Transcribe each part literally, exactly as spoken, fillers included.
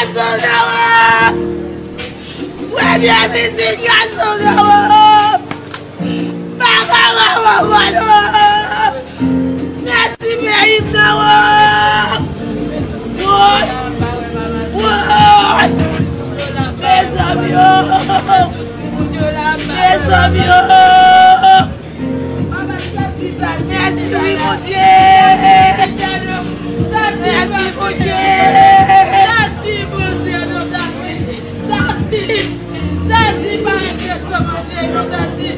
Gason Gawo! Premye mizik Gason Gawo! Papa Gawo Gawo! Mèsi peyi m nan wo! Woy! Woy! Mezanmi o! Mezanmi o! Mèsi Bondye! Mèsi Bondye! Tati, Bondye, non, Tati! Tati! Tati, pa rete san manje, non, Tati!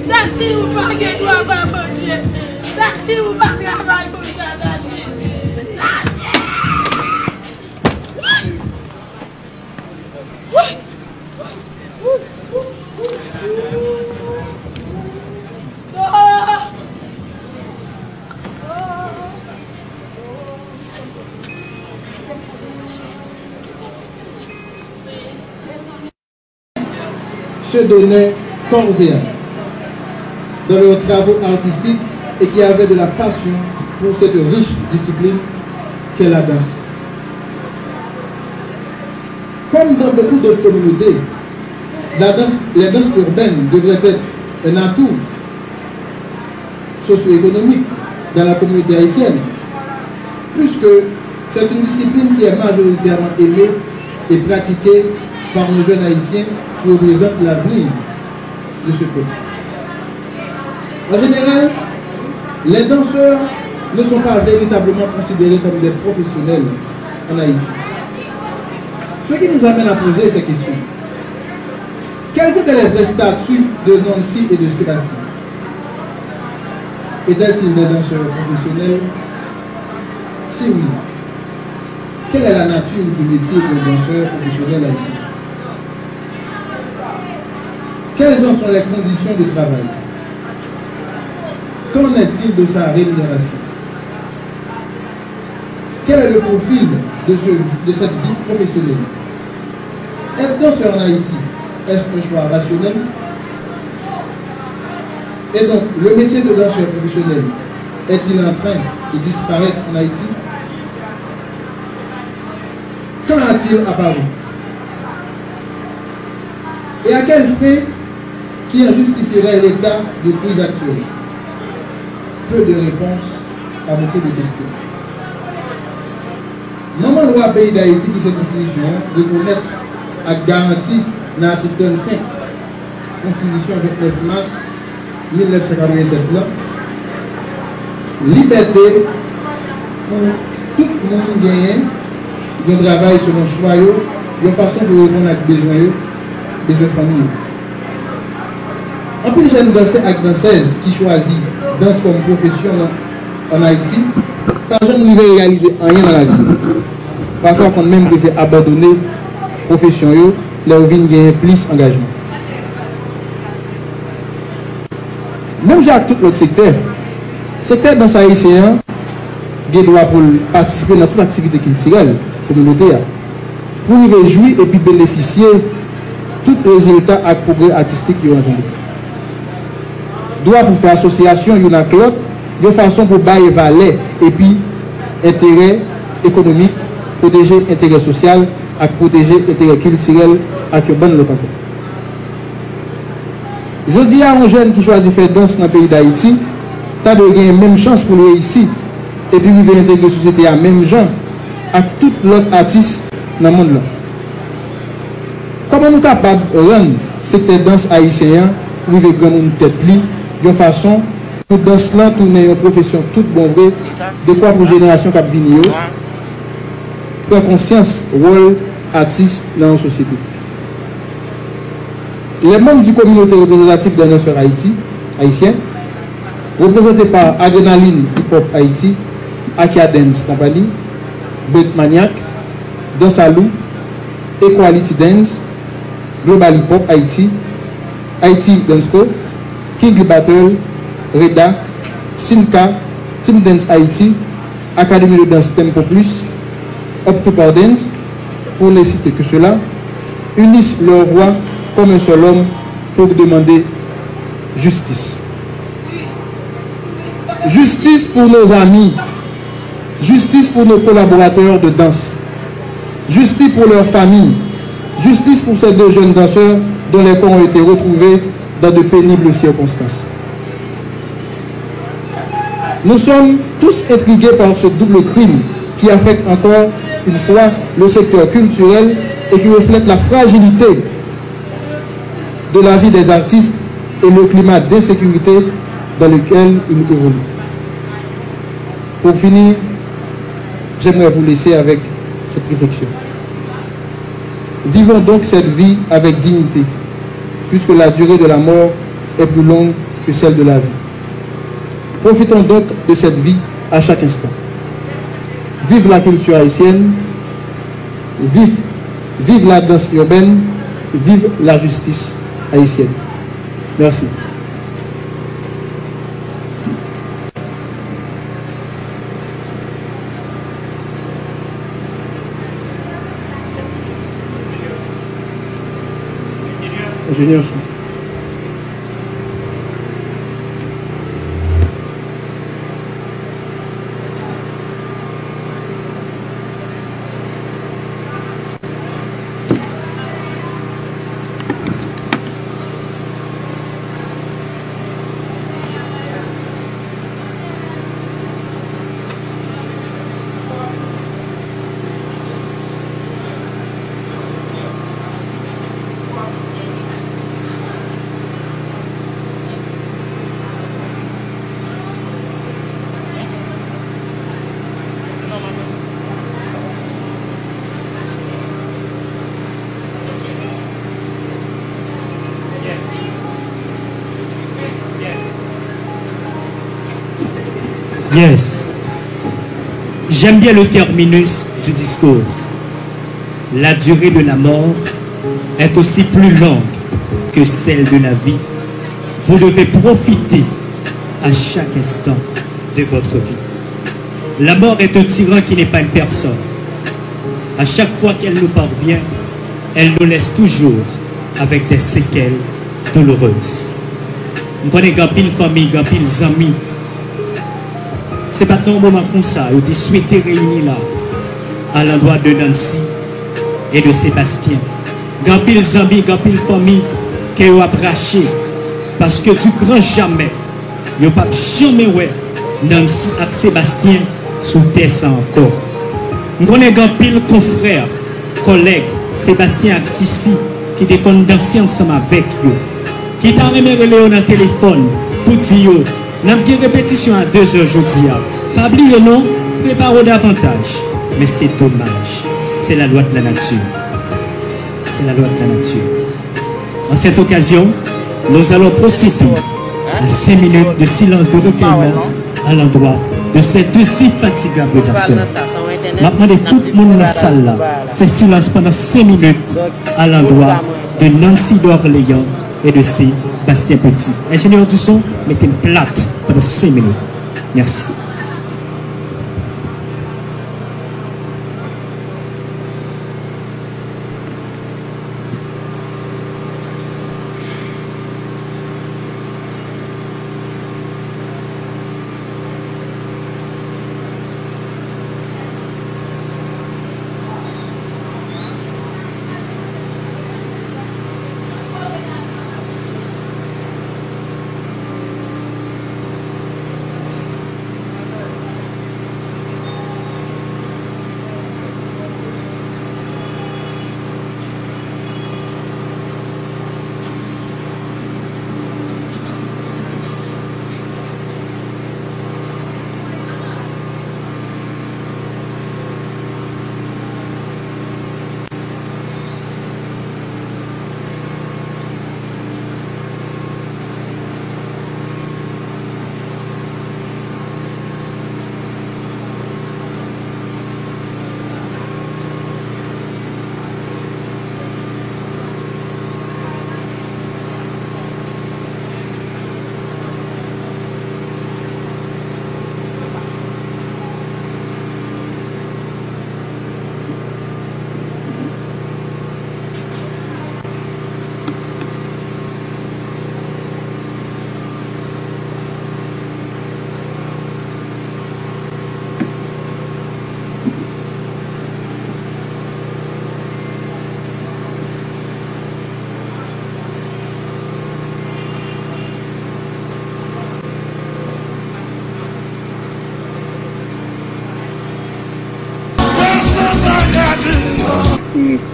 Tati, ou pa gen dwa ba Bondye! Tati, ou pa travay konsa, Tati! Tati! Se donnait corps et âme dans leurs travaux artistiques et qui avaient de la passion pour cette riche discipline qu'est la danse. Comme dans beaucoup d'autres communautés, la danse, les danses urbaines devraient être un atout socio-économique dans la communauté haïtienne, puisque c'est une discipline qui est majoritairement aimée et pratiquée par nos jeunes Haïtiens qui représentent l'avenir de ce peuple. En général, les danseurs ne sont pas véritablement considérés comme des professionnels en Haïti. Ce qui nous amène à poser ces questions. Quels étaient les vrais statuts de Nancy et de Sébastien? Étaient-ils des danseurs professionnels? Si oui, quelle est la nature du métier d'un danseur professionnel haïtien? Quelles en sont les conditions de travail? Qu'en est-il de sa rémunération? Quel est le profil de, ce, de cette vie professionnelle? Être danseur en Haïti, est-ce un choix rationnel? Et donc, le métier de danseur professionnel est-il en train de disparaître en Haïti? Quand a-t-il apparu? Et à quelle fin qui en justifierait l'état de crise actuel? Peu de réponses à beaucoup de questions. Manman lwa peyi Dayiti ki se konstitisyon an rekonèt ak garanti nan atik trannsenk konstitisyon vennèf mas mil nèf san katrevennsèt lan, libète pou tout moun genyen yon travay selon chwa yo, yon fason pou reponn ak bezwen yo, bezwen fanmi yo. Anpil jèn dansè ak dansèz ki chwazi dans kòm pwofesyon nan, ann Ayiti, pa janm rive reyalize anyen nan lavi yo. Pafwa konn menm prefere abandone pwofesyon yo lè yo vin genyen plis angajman. Menm jan ak tout lòt sektè, sektè dans ayisyen an gen dwa pou l patisipe nan tout aktivite kiltirèl kominote a, pou rive jwi epi benefisye tout rezilta ak pwogrè atistik yo anjandre. Dwa pou fè asosyasyon youn ak lòt yon fason pou bay valè epi enterè ekonomik, pwoteje enterè sosyal ak pwoteje enterè kiltirèl ak yon bann lòt ankò. Jodi a, yon jèn ki chwazi fè dans nan peyi Dayiti ta dwe genyen menm chans pou l reyisi epi rive entegre sosyete a menm jan ak tout lòt atis nan mond lan. Kòman nou kapab rann sektè dans ayisyen an rive granmoun tèt li yon fason pou dans lan tounen yon pwofesyon tout bon vre, dekwa pou jenerasyon k ap vini yo pran konsyans wòl atis nan yon sosyete? Les membres du communauté représentative des danseurs Haïti, haïtiens, représentés par Adrenaline Hip Hop Haïti, Akia Dance Company, Break Maniac, Danse à Loup, Equality Dance, Global Hip Hop Haïti, Haïti Dance Co, King Battle, Reda, Sinka, Team Dance Haïti, Académie de danse Tempo Plus, Up to Par Dance, pour ne citer que cela, unissent leurs voix comme un seul homme pour demander justice. Justice pour nos amis. Justice pour nos collaborateurs de danse. Justice pour leur famille. Justice pour ces deux jeunes danseurs dont les corps ont été retrouvés dans de pénibles circonstances. Nous sommes tous intrigués par ce double crime qui affecte encore une fois le secteur culturel et qui reflète la fragilité de la vie des artistes et le climat d'insécurité dans lequel ils évoluent. Pour finir, j'aimerais vous laisser avec cette réflexion. Vivons donc cette vie avec dignité, puisque la durée de la mort est plus longue que celle de la vie. Profitons donc de cette vie à chaque instant. Vive la culture haïtienne, vive, vive la danse urbaine, vive la justice haïtienne. Merci. Ingénieur son. Yes. J'aime bien le terminus du discours. La durée de la mort est aussi plus longue que celle de la vie. Vous devez profiter à chaque instant de votre vie. La mort est un tyran qui n'épargne personne. À chaque fois qu'elle nous parvient, elle nous laisse toujours avec des séquelles douloureuses. M konnen gen anpil fanmi, gen anpil zanmi. Se pa t nan yon moman konsa yo te swete reyini la, alandwa de Nancy e de Sébastien. Gen anpil zanmi, gen anpil fanmi ke yo ap rache, paske du grand jamais, yo p ap janmen wè Nancy ak Sébastien sou tè sa ankò. M konnen gen anpil konfrè, kòlèg Sébastien ak Sisi ki te konn danse ansanm avèk yo, ki ta renmen rele yo nan telefòn pou di yo, n ap gen repetisyon a de zè jodi a. Pa bliye non, prepare w davantaj. Men se domaj. C'est la loi de la nature. C'est la loi de la nature. En cette occasion, nous allons procéder à cinq minutes de silence de recueillement à l'endroit de ces deux infatigables danseurs. M ap mande tout moun nan sal la fè silans pandan senk minit à l'endroit de Nancy Dorléans et de Sébastien Petit. Ingénieur du son, mete l plat pandan senk minit. Mèsi.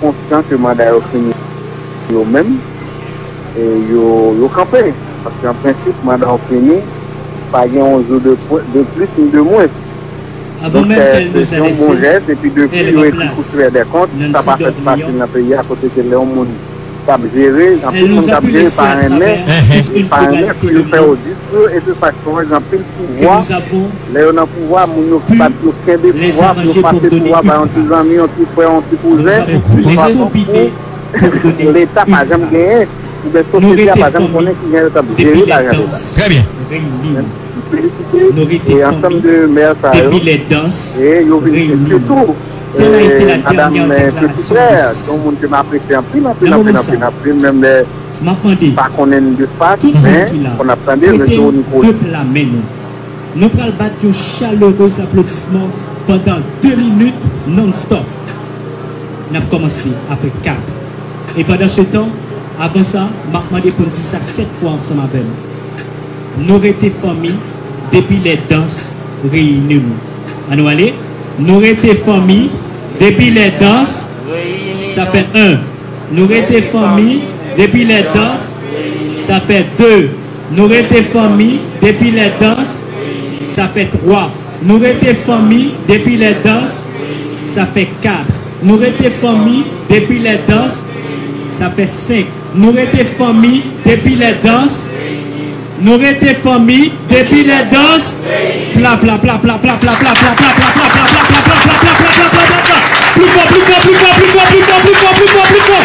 konsyan ke manda yo fini yo menm, e yo, yo kanpe. Paske an prensip, manda w fini, pa gen yon jou de pwen, de plis ni de mwens. Donk, se, se yon bon jès, epi depi yo ekri Cour supérieure des comptes, sa pa fèt fasil nan peyi a, kote ke lè yon moun k ap jere, anpil moun k ap jere pa renmen, pa renmen pou yo fè odit pou yo, e se sa k fè w wè gen anpil pouvwa. Lè yo nan pouvwa, moun yo bat yo kenbe pouvwa, pou yo pase pouvwa ba yon ti zanmi, yon ti frè, yon ti kouzen, yon fason pou Leta pa janm genyen, oubyen sosyete a pa janm konnen kijan yo t ap jere lajan Leta. Trè byen. Felisite e ansanm de mè sa yo, e yo vin fè sitou, e, madanm, e, Petit Frère, se yon moun ke m apresye anpil, anpil, anpil, anpil, anpil, menm lè m pa konnen n de fas, men kon n ap tande, m rete o nivo. Nou pral bat yon chalerez aplodisman pandan de minit non-stop. N ap kòmanse apre kat. E pandan se tan, avan sa, m ap mande pou n di sa sèt fwa ansanm avè m. Nou rete fanmi depi lè dans reyini nou. Ann nou ale. Nou rete fanmi depi lè dans, sa fè en. Nou rete fanmi depi lè dans, sa fè de. Nou rete fanmi depi lè dans, sa fè twa. Nou rete fanmi depi lè dans, sa fè kat. Nou rete fanmi depi lè dans, sa fè senk. Nou rete fanmi depi lè dans, nou rete fanmi depi lè dans. Pla, pla, pla, pla. Pli fò, pli fò, pli fò, pli fò, pli fò, pli fò, pli fò, pli fò, pli fò, pli fò.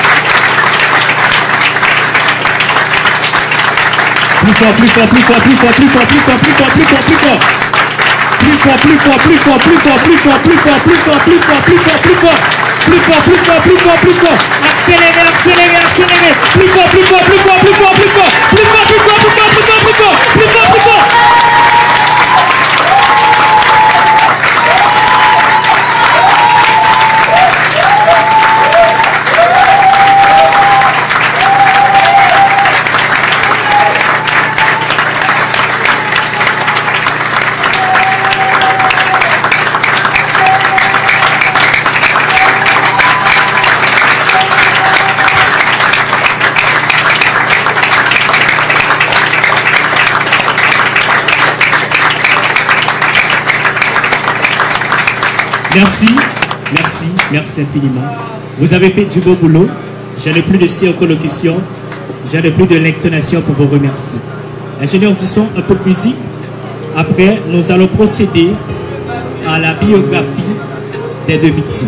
Pli fò, pli fò, pli fò, pli fò, pli fò, pli fò, pli fò, pli fò, pli fò. Pli fò, pli fò, pli fò, pli fò, pli fò, pli fò, pli fò, pli fò, pli fò. Pli fò, pli fò, pli fò, pli fò. Akselere, akselere, akselere. Pli fò, pli fò, pli fò, pli fò, pli fò. Pli fò, pli fò, pli fò, pli fò, pli fò. Pli fò, pli fò. Merci, merci, merci infiniment. Vous avez fait du beau boulot. Je n'ai plus de circolocution, je n'ai plus de l'intonation pour vous remercier. Ingénieur du son, un peu de musique. Après, nous allons procéder à la biographie des deux victimes.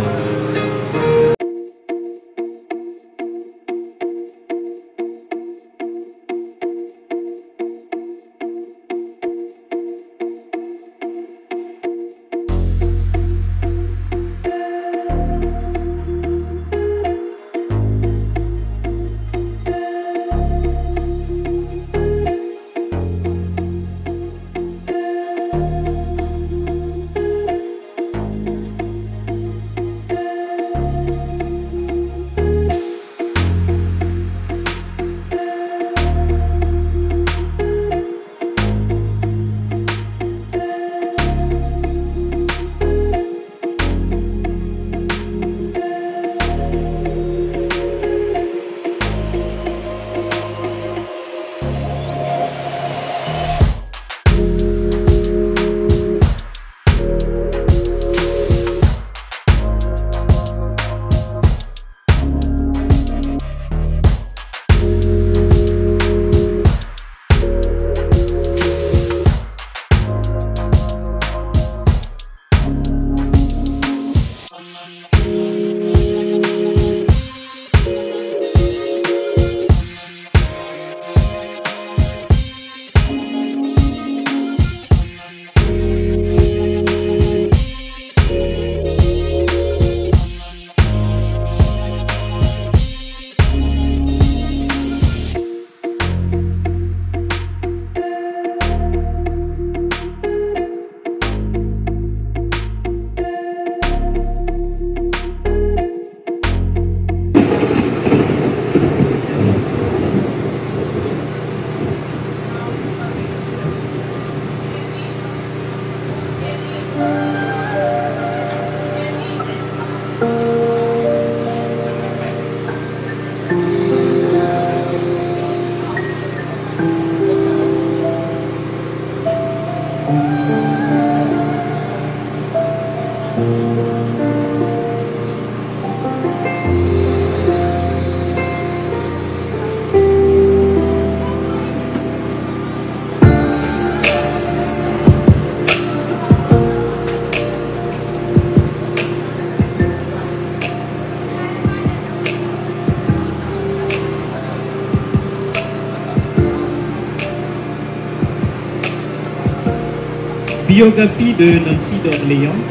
Biographie de Nancy d'Orléans.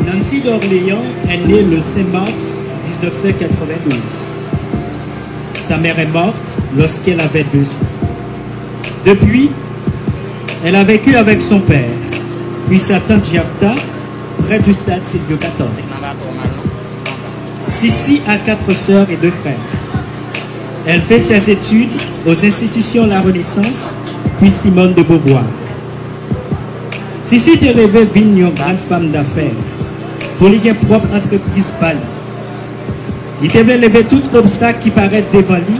Nancy d'Orléans est née le cinq mars dix-neuf cent quatre-vingt-douze. Sa mère est morte lorsqu'elle avait deux ans. Depuis, elle a vécu avec son père, puis sa tante Japta, près du stade Sylvio quatorze. Sissi a quatre sœurs et deux frères. Elle fait ses études aux institutions La Renaissance, puis Simone de Beauvoir. Sissi te reve vin yon gran fanm dafè, pou li gen pwòp antrepriz pa li. Li te vle leve tout obstak ki parèt devan li,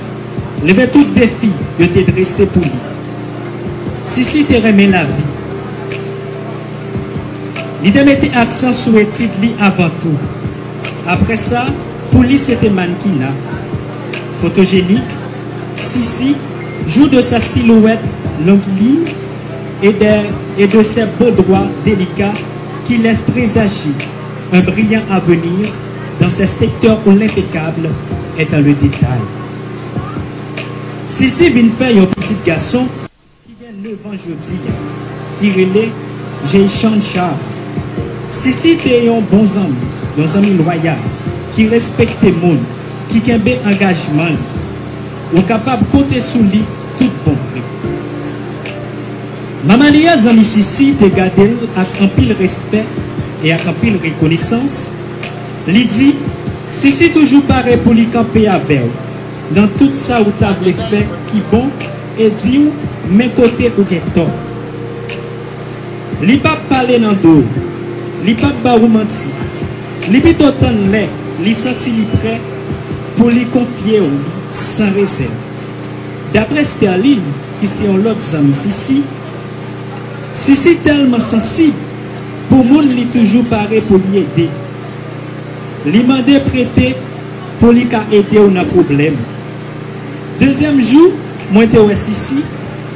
leve tout defi yo te drese pou li. Sissi te renmen lavi. Li te mete aksan sou etid li avan tou. Apre sa, pou li se te mannkina. Fotojenik, Sissi joue de sa silhouette longiligne et de, et de ses beaux doigts délicats qui laissent présager un brillant avenir dans ces secteurs où l'impeccable est dans le détail. Sissi vin fè yon pitit gason ki gen nèf an jodi a, ki rele Jeychan Charles. Sissi te yon bon zanmi, yon zanmi lwayal, ki respekte moun, ki kenbe angajman li. Ou kapab konte sou li tout bon vre. Manman li a, zanmi Sissi, te gade l ak anpil respè e ak anpil rekonesans. Li di, Sissi toujou pare pou li kanpe avè w nan tout sa ou ta vle fè ki bon e di w men kote ou gen tò. Li p ap pale nan do w, li p ap ba ou manti, li pito tann lè li santi li prè pou li konfye w li san rezèv. Daprè Sterline, ki se yon lòt zanmi Sissi, Sissi tèlman sansib pou moun li toujou pare pou li ede. Li mande prete pou li ka ede w nan pwoblèm. Dezyèm jou, mwen te wè Sissi,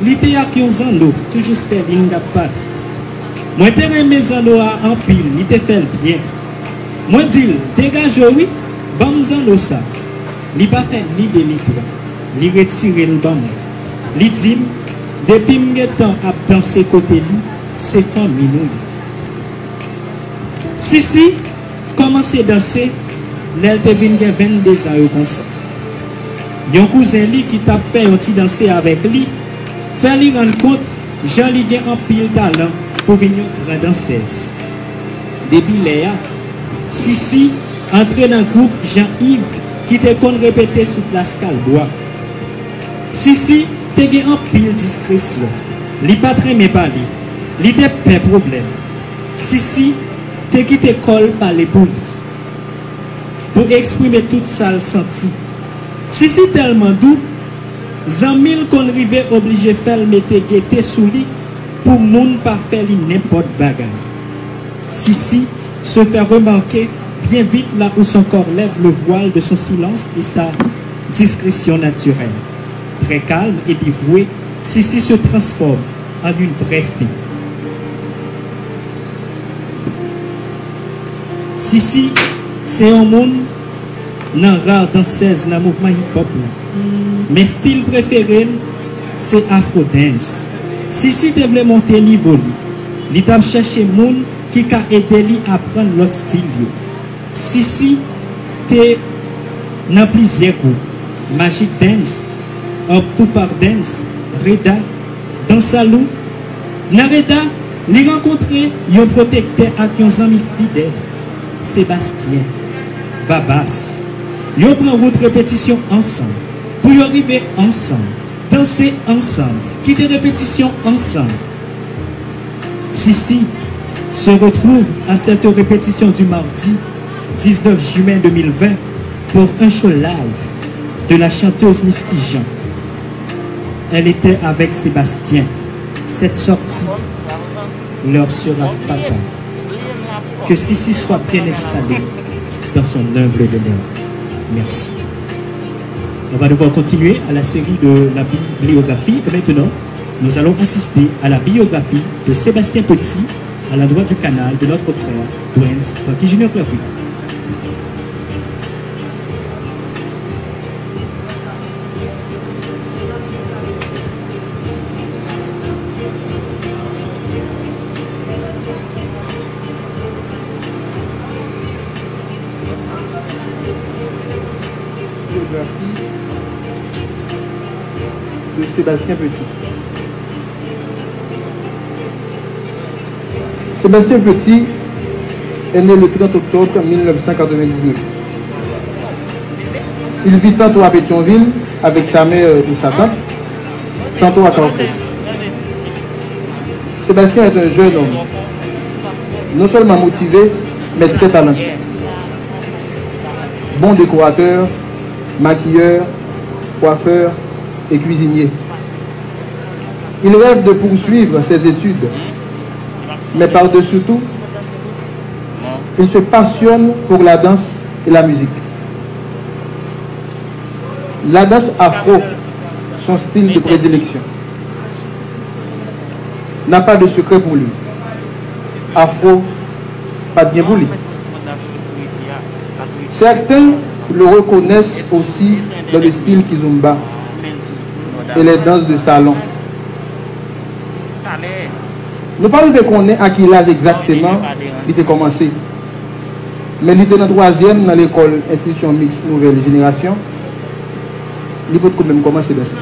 li te ak yon zanno, toujou Sterline k ap pale. Mwen te renmen zanno a anpil, li te fè l byen. Mwen di l, degaje w wi, ban m zanno sa. Li pa fè ni de ni twa, li retire l ban mwen. Li di m, depi m gentan ap danse kote li, se fanmi nou ye. Sissi kòmanse danse lè l te vin gen venndezan yo konsa. Yon kouzen li ki t ap fè yon ti danse avèk li fè li rann kont jan li gen anpil talan pou vin yon gran dansèz. Depi lè a, Sissi antre nan gwoup Jean Yves ki te konn repete sou plas Kalbwa. Sissi te gen anpil diskresyon. Li pa t renmen pale. Li te pè pwoblèm. Sissi te kite kò l pale pou li, pou eksprime tout sa l santi. Sissi tèlman dou, zanmi l konn rive oblije fè l mete gete sou li pou moun pa fè li nenpòt bagay. Sissi se fait remarquer bien vite là où son corps lève le voile de son silence et sa discrétion naturelle. Très calme et dévouée, Sissi se transforme en une vraie fille. Sissi se yon moun nan rare dansèz nan mouvman hip hop la. Men stil prefere l se afro dance. Sissi te vle monte nivo li. Li t ap chèche moun ki ka ede li aprann lòt stil yo. Sissi te nan plizyè gwoup, Magic Dance, Up to Par Dance, Reda, Dansalou. Nan Reda, li rankontre yon pwotektè ak yon zanmi fidèl, Sebastyen, Babas. Yo pran wout repetisyon ansanm, pou yo rive ansanm, danse ansanm, kite repetisyon ansanm. Sissi se retrouve à cette répétition du mardi dix-neuf juin deux mille vingt pour un show live de la chanteuse Misty Jean. Elle était avec Sébastien. Cette sortie leur sera fatale. Que Sissi soit bien installée dans son humble demeure. Merci. On va devoir continuer à la série de la bibliographie. Et maintenant, nous allons assister à la biographie de Sébastien Petit à l'endroit du canal de notre frère Dwens Francky Junior Clairvy. Biographie de Sébastien Petit. Sébastien Petit est né le trente octobre mille neuf cent quatre-vingt-dix-neuf. Il vit tantôt à Pétion-Ville avec sa mère et sa tante, tantôt à Carrefour. Sébastien est un jeune homme, non seulement motivé, mais très talentueux. Bon décorateur, maquilleur, coiffeur et cuisinier. Il rêve de poursuivre ses études, mais par-dessus tout, il se passionne pour la danse et la musique. La danse afro, son style de prédilection. N'a pas de secret pour lui. Afro, pa t gen pou li. Certains le reconnaissent aussi dans le style kizomba et les danses de salon. Nou pa rive konnen a ki laj egzakteman li te kòmanse, men li te nan twazyèm nan lekòl Institution Mixte Nouvelle Génération. Li potko menm kòmanse danse.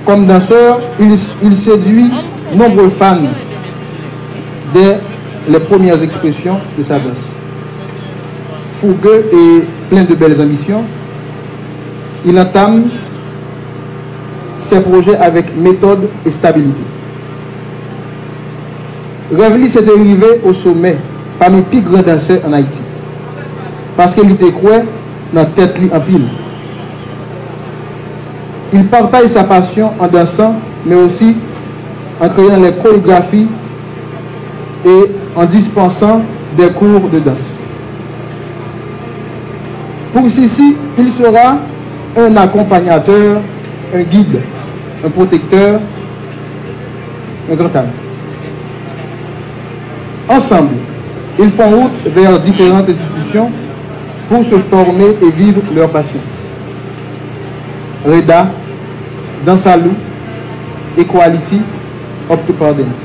Comme danseur, il, il séduit nombreux fans dès les premières expressions de sa danse. Fougueux et plein de belles ambitions, il entame ses projets avec méthode et stabilité. Rèv li se te rive o somè pami pi gran dansè ann Ayiti, paske li te kwè nan tèt li anpil. Il partage sa passion en dansant, mais aussi en créant les chorégraphies et en dispensant des cours de danse. Pour Sissi, il sera un accompagnateur, un guide, un protecteur, un grand ami. Ensemble, ils font route vers différentes institutions pour se former et vivre leur passion. Reda, Dansalou, Equality, Up to Par Dance.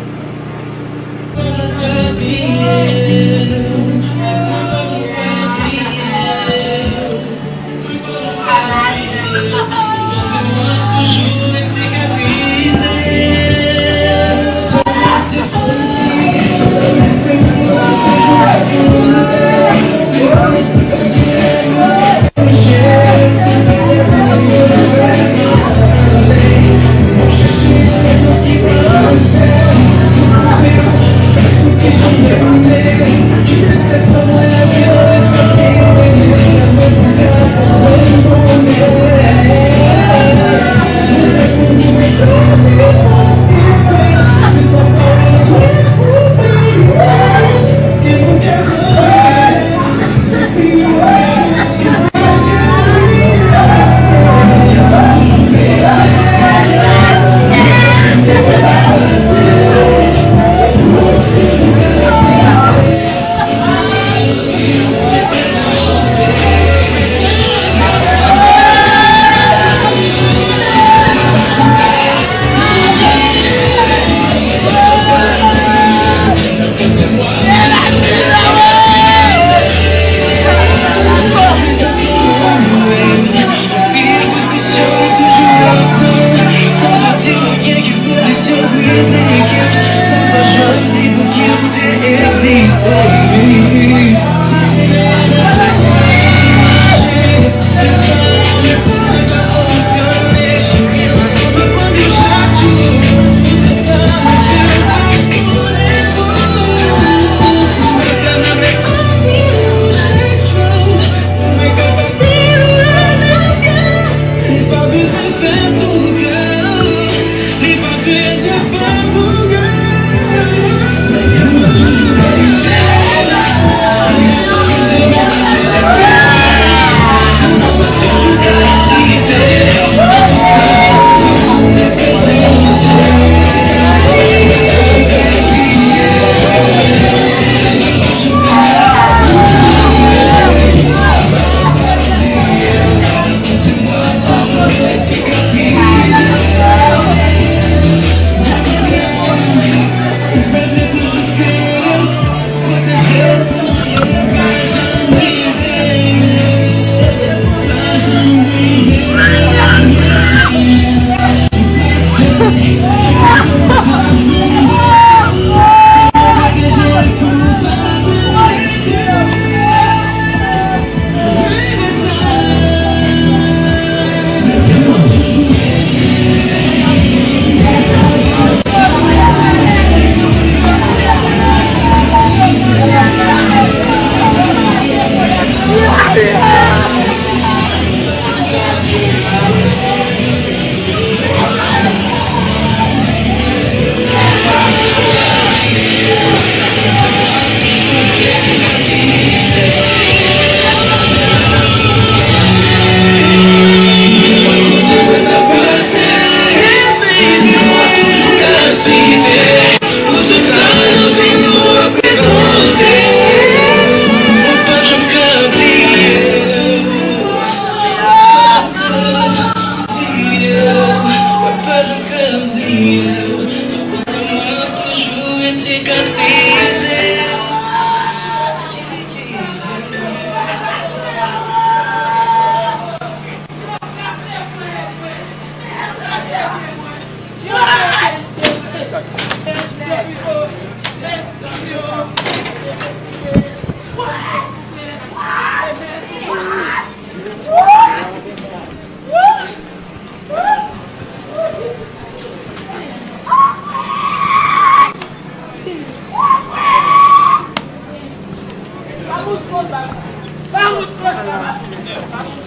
Pa wont non, papa.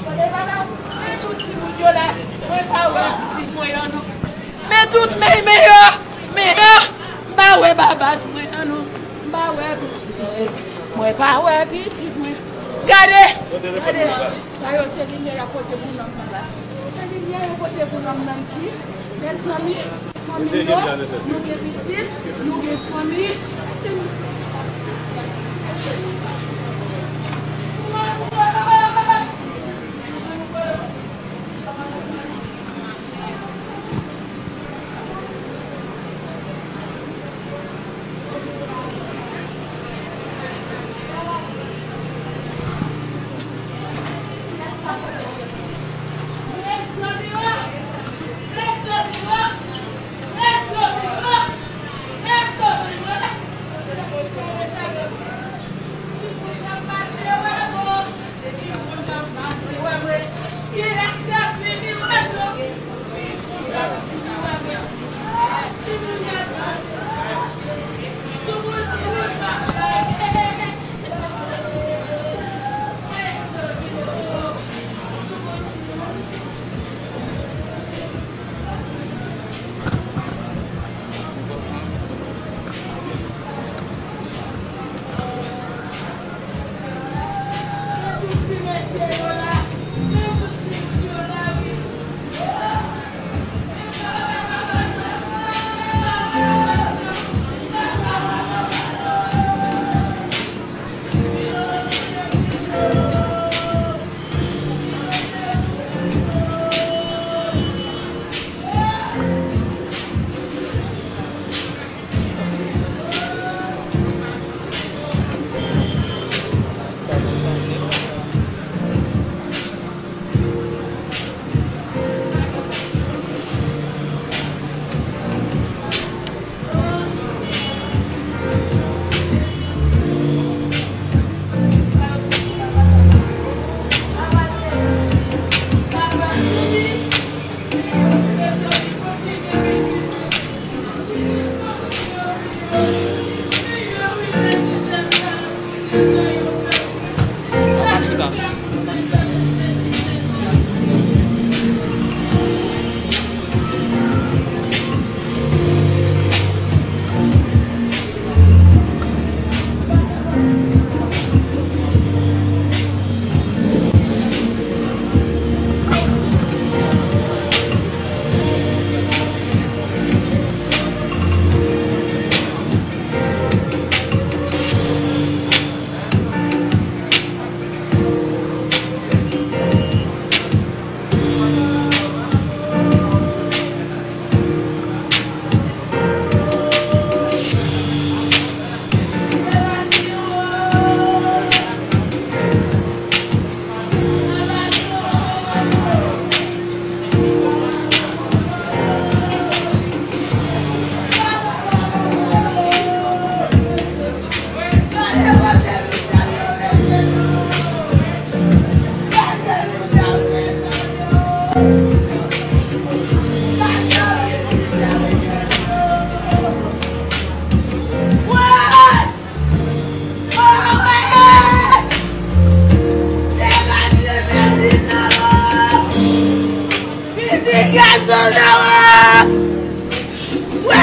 Tande, papa, men tout timoun yo la, mwen pa wè pitit mwen yo non. Men tout men, men yo, men yo, m pa wè babas mwen an non. M pa wè pitit mwen. Mwen pa wè pitit mwen. Gade, gade. Sa yo se limyè y ap pote pou nanm nan la. Se limyè yo pote pou nanm nan isi. Mezanmi, fanmi yo, nou gen pitit, nou gen fanmi. Èske nou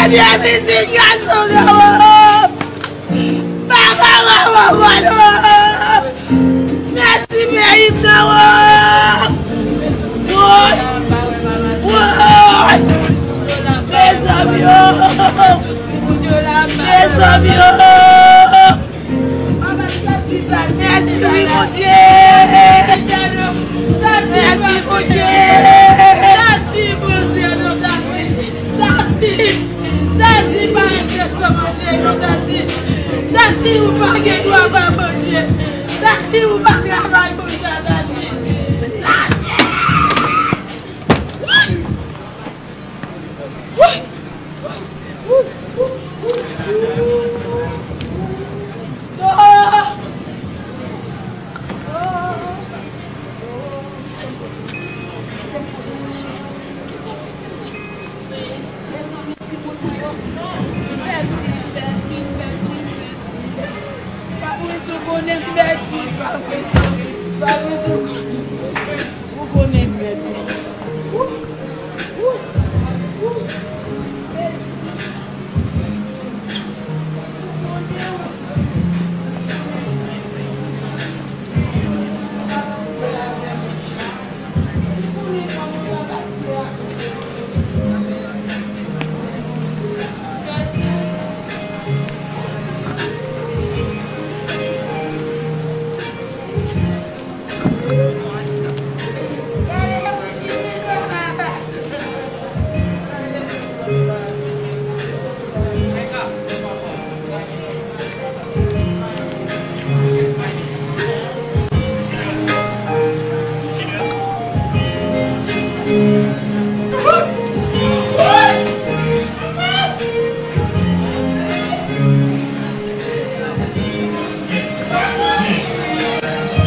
Premye pitit gason nan wòm! Papa, manman, manman! Mèsi peyi m nan wòm! Woy! Woy! Mezanmi o! Mezanmi o! Mèsi, Bondye! Mèsi, Bondye! Tati, Bondye, non, Tati! Tati! Tati, pa rete san manje, non, Tati! Tati, ou pa gen dwa bay manje! Tati, ou pa travay konsa, Tati! Tati! Ou konnen m pèdi.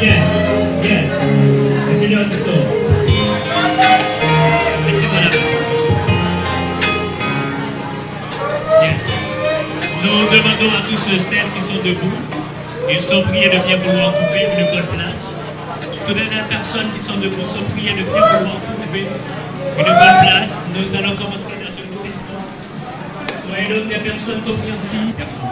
Yes, yes. Mèsi, Papa. Mèsi, Papa. Yes. Nous demandons à tous ceux, celles qui sont debout, ils sont priés de bien vouloir trouver une bonne place. Toutes les personnes qui sont debout sont priées de bien vouloir trouver une bonne place. Nous allons commencer dans un court instant. Soyez donc des personnes compréhensives. Merci.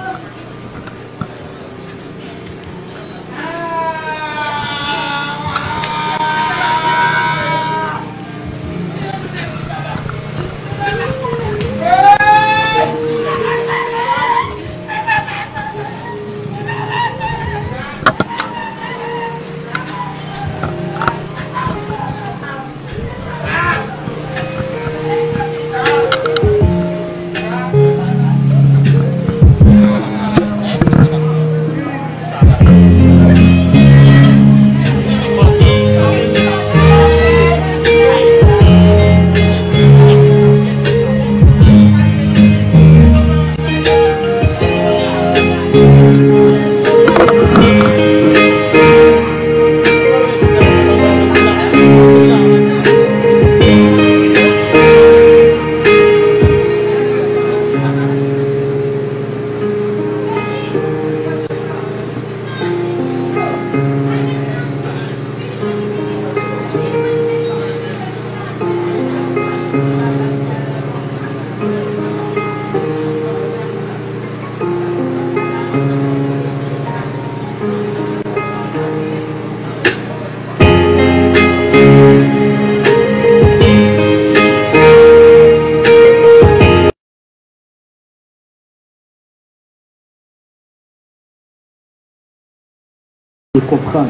E konprann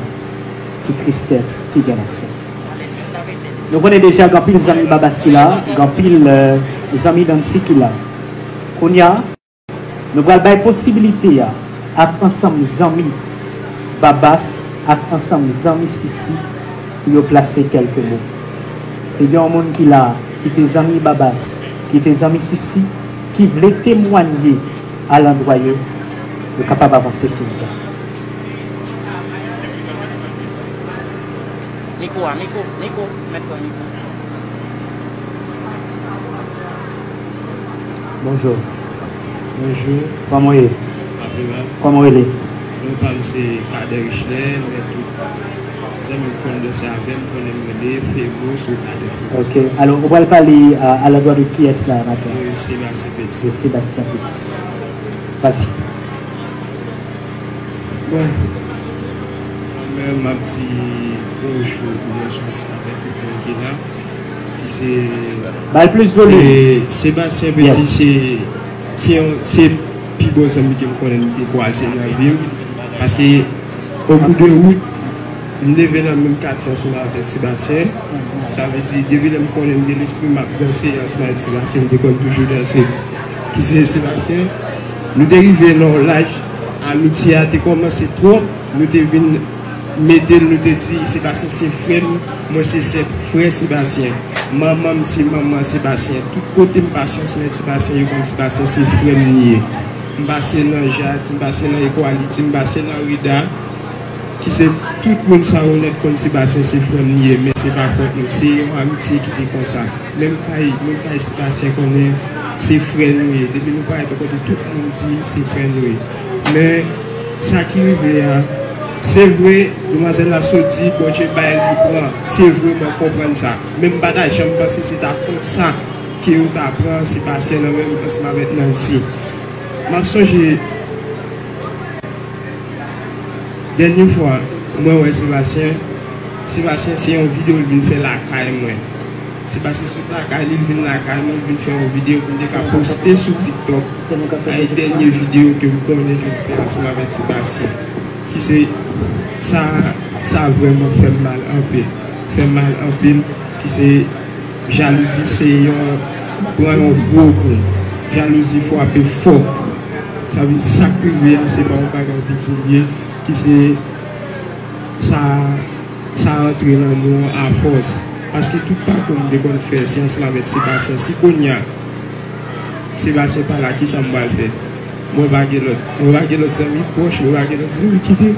ki tristès ki gen nan sa. Nou konnen deja gen anpil zanmi Babas ki la, gen anpil, eh, zanmi Dancy ki la. Kounye a, nou pral bay posibilite a ak ansanm zanmi Babas ak ansanm zanmi Sisi pou yo plase kèlke mo. Si gen yon moun ki la, ki te zanmi Babas, ki te zanmi Sisi, ki vle temwanye alandwa yo, yo kapab avanse, silvouplè. Mikwo a, mikwo, mikwo, mèt pran mikwo. Bonjou. Bonjou. Kòman w ye? Pa pi mal. Kòman w rele? Non pa m se Kader Richler, men tout zanmi m konn danse avè m, konnen m rele Febo, sou Kader Febo. Ok. Alò, ou pral pale a, alandwa de kiyès la maten? De Sébastien Petit. De Sébastien Petit. Vas-y. Bon, mwen menm, m ap di bonjou oubyen bonswa avèk tout moun ki la. Ki se, ba l plis volim. Se Sébastien Petit, yes, se, se yon, se pi bon zanmi ke m konnen, m te kwaze nan vi m. Paske, o kou de wout, m leve nan menm katye ansanm avèk Sébastien. Sa vle di, depi lè m konnen m gen lespri, m ap danse ansanm avèk Sébastien, m te konn toujou danse. Ki se Sébastien, nou te rive nan yon laj, amitye a te kòmanse twòp, nou te vin mete l, nou te di, Sébastien se frè m, mwen se sè frè Sébastien. Manman m se manman Sébastien. Tout kote m pase ansanm avèk Sébastien, yo konn Sébastien se frè m li ye. M pase nan Jadi, m pase nan Ekwaliti, m pase nan Reda, ki se tout moun sa yo nèt konn Sébastien se frè m li ye, men se pa fòt nou. Se yon amitye ki te konsa. Menm kay, menm kay Sébastien konnen se frè nou ye. Depi nou parèt, ou konnen tout moun di se frè nou ye. Men, sa ki rive a, Se vre, demwazèl la sot di Bondye bay li pran. Se vre, mwen konprann sa. Men m pa ta janm panse se ta konsa ke yo ta pran Sebastien nan men m ansanm avèk Nancy. M ap sonje dènye fwa mwen wè Sebastien, Sebastien se yon videyo l vin fè lakay mwen. Sebastien sot lakay li, l vin lakay mwen, l vin fè yon videyo pou m te ka poste sou TikTok. Sa e dènye videyo ke m konnen ke m fè ansanm avèk Sebastien. Ki se, sa, sa vrèman fè m mal anpil. Fè m mal anpil, ki se jalouzi se yon, pran yon gwo kou. Jalouzi frape fò. Sa vle di sa k rive a, se pa yon bagay piti l ye, ki se sa, sa antre nan nou an afòs. Paske tout pakou m te konn fè, se ansanm avèk Sebastien. Si kounye a, Sebastien pa la, kisa m pral fè? Mwen pa gen lòt, mwen pa gen lòt zanmi pwòch, mwen pa gen lòt zanmi ki te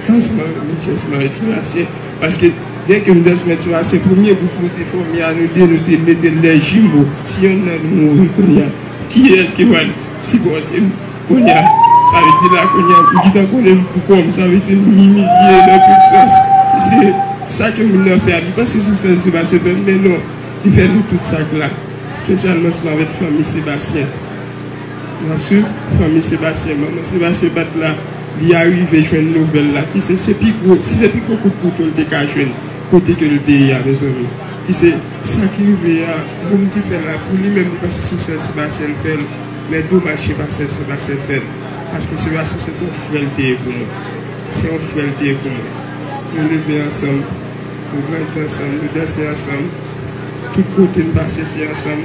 ansanm avèk mwen, ansanm avèk Sebastien. Paske, dèke m te ansanm avèk Sebastien, premye gwoup nou te fòme a, nou de, nou te mete lè jimo. Si yonn nan nou mouri kounye a, kiyès ki pral sipòte m? Kounye a, sa vle di la, kounye a, m gentan konnen m pou kò m, sa vle di m imilye nan tout sans. Se sa ke moun nan fè a, li panse se sèl Sebastien fè m, men non, li fè nou tout sa k la. Espesyalman ansanm avèk fanmi Sebastien. N ap swiv fanmi Sebastien. Manman Sebastien pa t la, li arive jwenn nouvèl la, ki se, se pi gwo, se pi gwo kout kouto l te ka jwenn, kote ke l te ye a, mezanmi. Ki se, sa k rive a, moun ki fè l la, pou li menm, li panse se sèl Sebastien l fè l, men domaj, se pa sèl Sebastien l fè l. Paske Sebastien, se te yon frè l te ye pou mwen. Se yon frè l te ye pou mwen. Nou leve ansanm, nou grandi ansanm, nou danse ansanm. Tout kote m pase, se ansanm.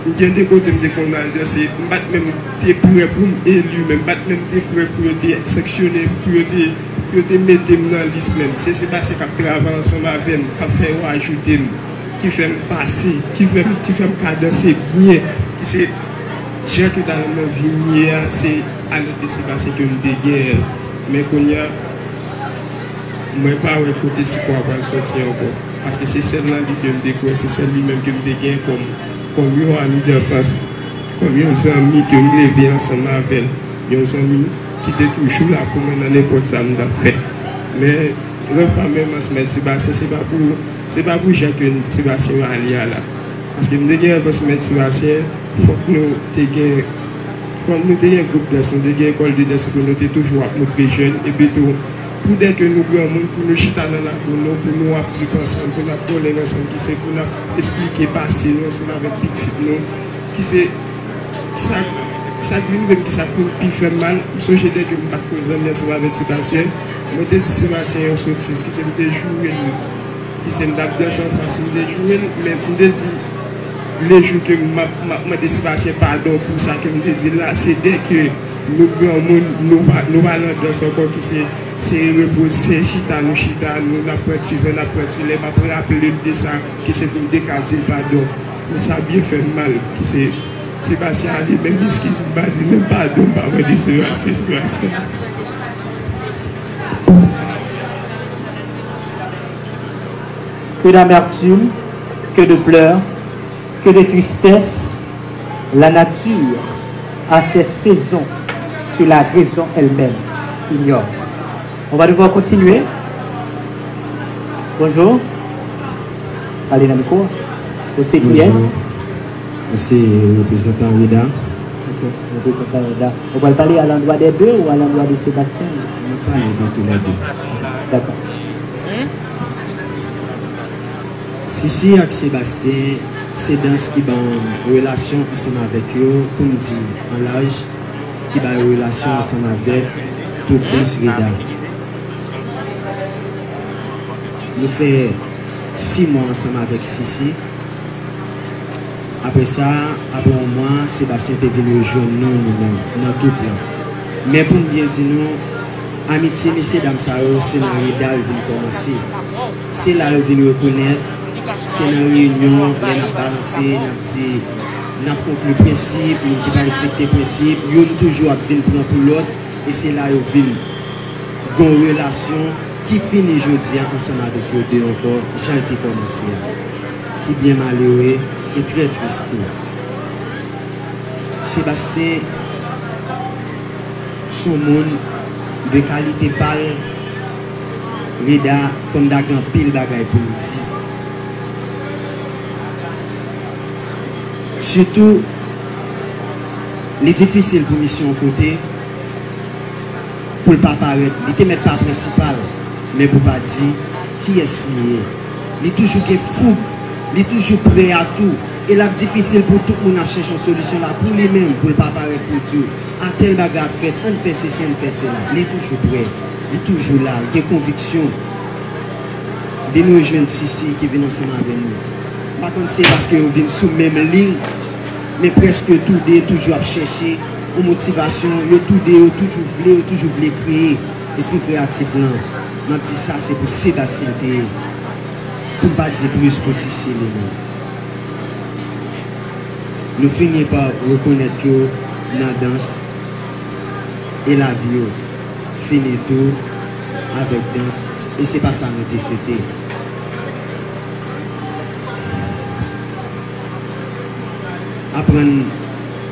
M gen de kote m te konn al danse, m pa t menm te prè pou m eli, men m pa t menm te prè pou yo te sanksyone m, pou yo te, pou yo te mete m nan lis menm. Se Sebastien k ap travay ansanm avè m, k ap fè yo ajoute m, ki fè m pase, ki fè m, ki fè m ka danse byen, ki se jan ke talan m nan vin ye a, se alèd de Sebastien ke m te genyen l. Men kounye a, mwen pa wè kote sipò a pral sòti ankò. Paske se sèl nan li ke m te kwè, se sèl li menm ke m te gen kòm, kòm yon ami d'enfance, kòm yon zanmi ke m leve ansanm avè l. Yon zanmi ki te toujou la pou mwen nan nenpòt sa m t ap fè. Men, rèv pa m menm ansanm avèk Sebastien, se pa pou, se pa pou jan ke Sebastien ale a la. Paske m te gen rèv ansanm avèk Sebastien, fòk nou te gen, kòm nou te gen gwoup dans, nou te gen ekòl de dans, pou nou te toujou ap montre jèn, epi tou, pou dèke nou granmoun, pou nou chita nan lakou nou, pou nou ap trip ansanm, pou n ap bòlèg ansanm, ki se pou n ap esplike pase nou ansanm avèk pitit nou, ki se sa, sa k vin rive m, ki sa k vin pi fè m mal. M sonje dèke m pa t konn zanmi ansanm avèk Sebastien, mwen te di Sebastien yon sotiz, ki se m te joure l. Ki se m t ap danse anfas, m te joure l, men m te di, le jou ke m ap, m ap mande Sebastien padon pou sa ke m te di l la, se dèke nou granmoun, nou pa, nou pa nan dans ankò, ki se, se repoze, se chita, nou chita, nou, n ap pran ti van, n ap pran ti lè, m ap raple l de sa, ki se pou m te ka di l padon. Men sa byen fè m mal, ki se, Sebastien ale, menm eskiz m pa di, menm padon m pa mande Sebastien, Sebastien. Que d'amertume, que de pleurs, que de tristesse, la nature a ses saisons que la raison elle-même ignore. On va devoir continuer. Bonjour. Pale nan mikwo. Ou se kiyès? Bonjour. Mwen se reprezantan Reda. Ok, reprezantan Reda. Ou pral pale à l'endroit des deux ou à l'endroit de Sébastien? Mwen pale de tou lè de. Dakò. Sisi ak Sebastien, se dans ki ban relasyon ansanm avèk yo, pou m di an laj, ki ba yo relasyon ansanm avèk twoup dans Reda. Nou fè sis mwa ansanm avèk Sisi. Apre sa, apre yon mwa, Sebastien te vin rejwenn nou, nou menm, nan twoup lan. Men pou m byen di nou, amitye mesyedam sa yo, se nan Reda l vin kòmanse. Se la yo vin rekonèt, se nan reyinyon, lè n ap balanse, n ap di, n ap konkli prensip, moun ki pa respekte prensip, youn toujou ap vin pran pou lòt, e se la yo vin gon relasyon ki fini jodi a ansanm avèk yo de ankò, jan l te kòmanse a, ki byen malere e trè tris tou. Sebastien s on moun de kalite pa l, Reda, fò m ta gen anpil bagay pou m di. Sitou, li difisil pou misye yon kote, pou l pa parèt. Li te mèt pa prensipal, men pou pa di kiyès li ye. Li toujou gen foug, li toujou prè a tou. E l ap difisil pou tout moun ap chèche yon solisyon la pou li menm, pou l pa parèt pou di w, a tèl bagay ap fèt, ann fè sesi, ann fè sela. Li toujou prè, li toujou la, l gen konviksyon. Vin rejwenn Sisi ki vin ansanm avè nou. M pa konn si se paske yo vin sou menm liy, men prèske toude toujou ap chèche yon motivasyon, yo toude yo toujou vle, yo toujou vle kreye. Espri kreyatif lan, m ap di sa se pou Sebastien l te ye. Pou m pa di plis pou Sisi li menm. Nou fini pa rekonèt yo nan dans e lavi yo fini tou avèk dans e se pa sa nou te swete. Aprann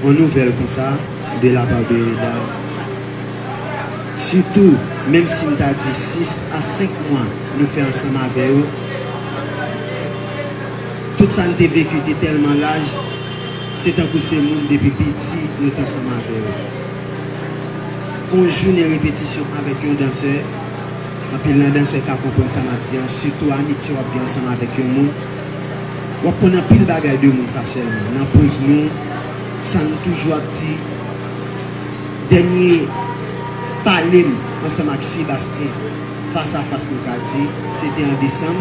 yon nouvèl konsa de la pa de Reda. Sitou, menm si m ta di sis a senk mwa nou fè ansanm avè yo, tout sa n te veki te tèlman laj, se tankou se moun depi piti nou t ansanm avè yo. Fè yon jounen repetisyon avèk yon dansè, anpil nan dansè ka konprann sa m ap di an, sitou amitye w ap gen ansanm avèk yon moun. W ap konn anpil bagay de moun sa sèlman, nan poz nou, sa n toujou ap di. Dènye pale m ansanm ak Sebastien, fas a fas, m ka di, se te an desanm.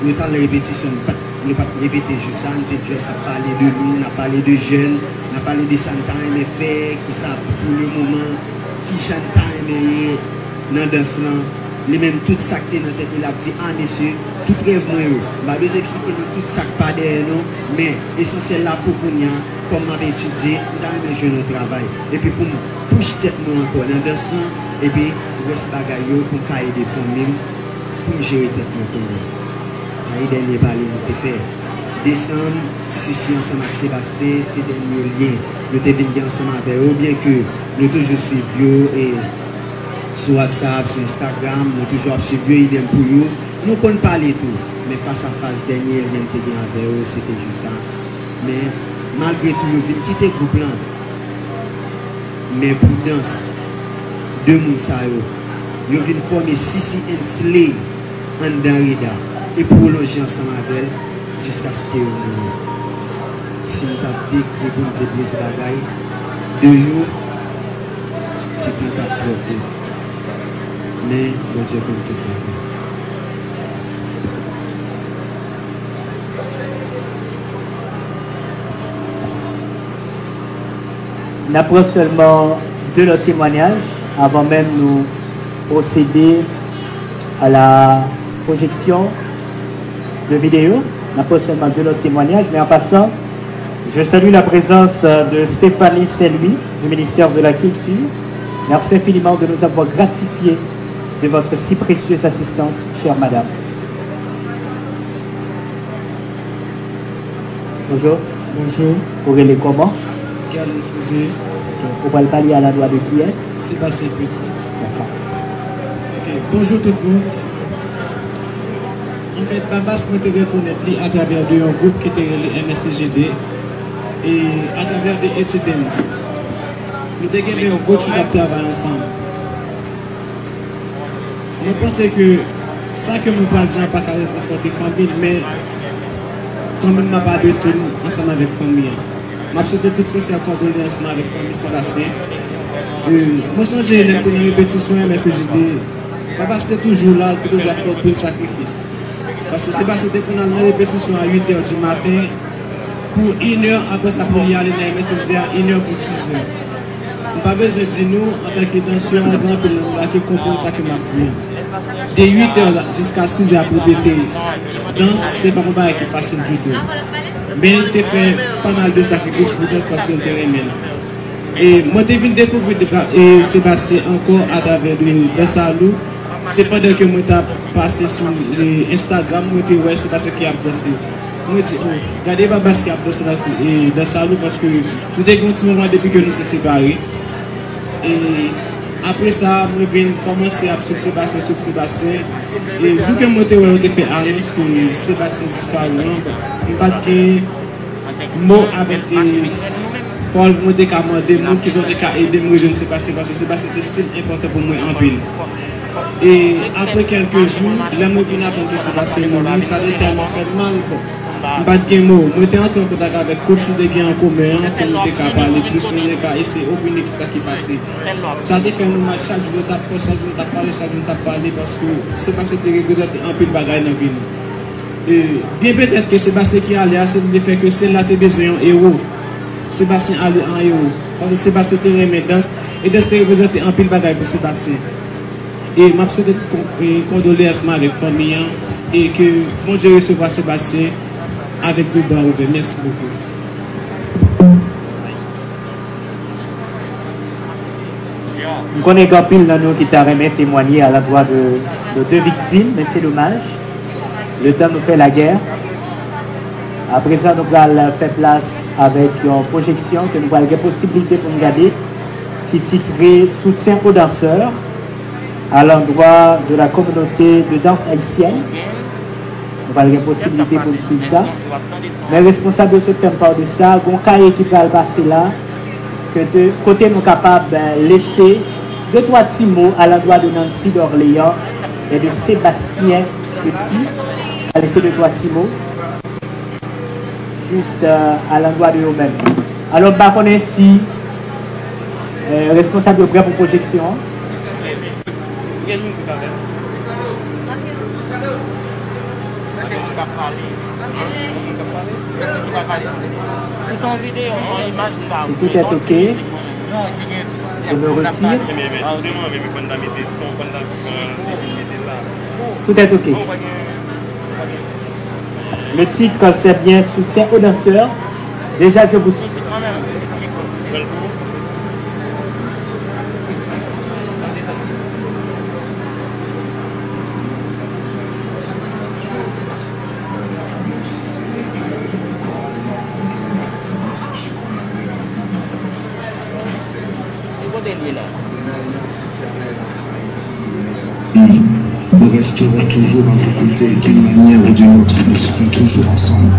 Nou t al nan repetisyon, nou pa t, nou pa t repete jou sa, nou te just ap pale de nou, n ap pale de jèn, n ap pale de sa n ta renmen fè, kisa pou le moman, kijan n ta renmen ye nan dans lan. Li menm, tout sa k te nan tèt li, l ap di, a mesye, tout rèv mwen yo. M pa bezwen eksplike nou tout sa k pa dèyè nou, men esansyèl la pou kounye a, kòm m ap etidye, m ta renmen jwenn yon travay. Epi pou m push tèt mwen ankò nan dans lan, epi rès bagay yo pou m ka ede fanmi m, pou m jere tèt mwen kounye a. Sa e dènye pale nou te fè. Desanm, Sisi ansanm ak Sebastien, se dènye lyen nou te vin gen ansanm avè yo, byenke nou toujou swiv yo e sou WhatsApp, sou Instagram, nou toujou ap swiv yo, idèm pou yo. Nou konn pale tou, men fas a fas, dènye lyen n te gen avè yo, se te jou sa. Men, malgre tou, yo vin kite gwoup lan. Men pou dans, de moun sa yo, yo vin fòme Sisi and Slay anndan Reda e pwolonje ansanm avè l jiskaske yo mouri. Si m t ap dekri pou m di plis bagay de yo, tit lan t ap twò kout. Men, Bondye konn tout bagay. N ap pran sèlman de lòt temwanyaj avan menm nou pwosede a la pwojeksyon de videyo. N ap pran sèlman de lòt temwanyaj, men an pasan, je salue la présence de Stéphanie Saint-Louis du ministère de la Culture. Merci infiniment de nous avoir gratifiés de votre si précieuse assistance, chère madame. Bonjou. Bonjou. Ou rele kòman? Gerlens Oziris. Ok. Ou pral pale aladwa de kiyès? Sebastien Petit. Dakò. Ok. Bonjou tout moun. Anfèt, Babas, mwen te rekonèt li atravè de yon gwoup ki te rele M S C G D e atravè de Eti Dance. Nou te genbe yon gwoup ki t ap travay ansanm. Mwen panse ke sa ke mwen pral di an pa ka rekonfòte fanmi l, men kanmenm m ap adrese l ansanm avèk fanmi an. M ap swete tout sensè kondoleyans mwen avèk fanmi Sebastien. E, mwen sonje lè m te nan repetisyon M S C G D, Babas te toujou la, l te toujou ap fè anpil sakrifis. Paske Sebastien te konn al nan repetisyon a uit è di maten, pou inè, apre sa pou li ale nan M S C G D a inè pou sizè. M pa bezwen di nou, antanke dansè, gen anpil nan nou la ki konprann sa ke m ap di an. De uit è jiska sizè ap repete dans, se pa yon bagay ki fasil ditou. Men li te fè pa mal de sakrifis pou dans paske l te renmen l. E mwen te vin dekouvri Sebastien ankò atravè de Dansalou. Se pandan ke mwen t ap pase sou Instagram, mwen te wè Sebastien ki ap danse. Mwen di, o, gade Babas ki ap danse nan Dansalou, paske nou te gen yon ti moman depi ke nou te separe. E Apre sa, mwen vin kòmanse ap swiv Sebastien, swiv Sebastien. E jou ke mwen te wè yo te fè anons ke Sebastien disparu an, m pa t gen mo avèk e pawòl pou mwen te ka mande moun kijan yo te ka ede m rejwenn Sebastien, paske Sebastien te still enpòtan pou mwen anpil. E apre kèlke jou, lè mwen vin aprann ke Sebastien mouri, sa te tèlman fè m mal. Bon, m pa t gen mo. Mwen te antre an kontak avèk coach nou te gen an komen an pou nou te ka pale plis, pou nou te ka eseye opine kisa ki pase. Sa te fè nou mal, chak jou nou t ap pòs, chak jou nou t ap pale, chak jou nou t ap pale, paske Sebastien te reprezante anpil bagay nan vi nou. E, byen petèt ke Sebastien ki ale a, se lefèt ke syèl la te bezwen yon ewo. Sebastien ale an ewo. Paske Sebastien te renmen dans, e dans te reprezante anpil bagay pou Sebastien. E m ap swete kon- e kondoleyans mwen avèk fanmi an, e ke Bondye resevwa Sebastien avèk de bra ouvè. Mèsi bokou. M konnen gen anpil nan nou ki ta renmen temwanye alandwa de nos de viktim, men se domaj. Letan nou fè lagè. Aprezan, nou pral fè plas avèk yon pwojeksyon ke nou pral gen posiblite pou n gade, ki titre Soutien aux danseurs à l'endroit de la communauté de danse haïtienne. Nou pral gen posiblite pou n swiv sa. Men responsab yo sot fè m pa de sa, gon kaye ki pral pase la, ke te, kote nou kapab, eh, lese de twa ti mo alandwa de Nancy Dorléans e de Sébastien Petit. Lese de twa ti mo. Jis, eh, alandwa de yo menm. Alò, m pa konnen si, eh, responsab yo prè pou pwojeksyon an. Gen mizik avè l. Gen moun k ap pale. Gen moun k ap pale. Si se yon videyo, se yon imaj, li pa. Si tout est ok, je me retire. Tout est ok. Le titre, c'est bien Soutien aux danseurs. Déjà, je vous Nous resterons toujours à vos côtés d'une manière ou d'une autre. Nous serons toujours ensemble.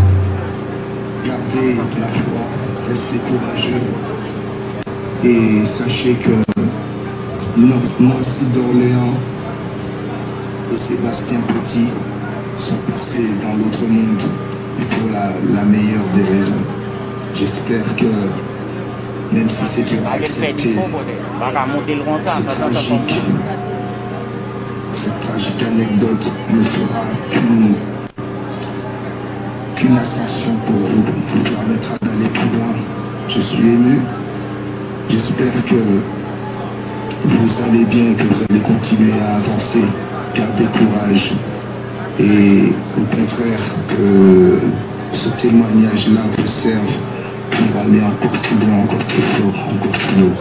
Gardez la foi, restez courageux. Et sachez que Nan- Nancy Dorléans et Sébastien Petit sont passés dans l'autre monde et pour la, la meilleure des raisons. J'espère que, même si c'est dur à accepter, ce tragique, cette tragique anecdote ne fera qu'une qu'une ascension pour vous vous permettra d'aller plus loin. Je suis ému. J'espère que vous allez bien et que vous allez continuer à avancer. Gardez courage. Et au contraire, que ce témoignage-là vous serve pour aller encore plus loin, encore plus fort, encore plus haut.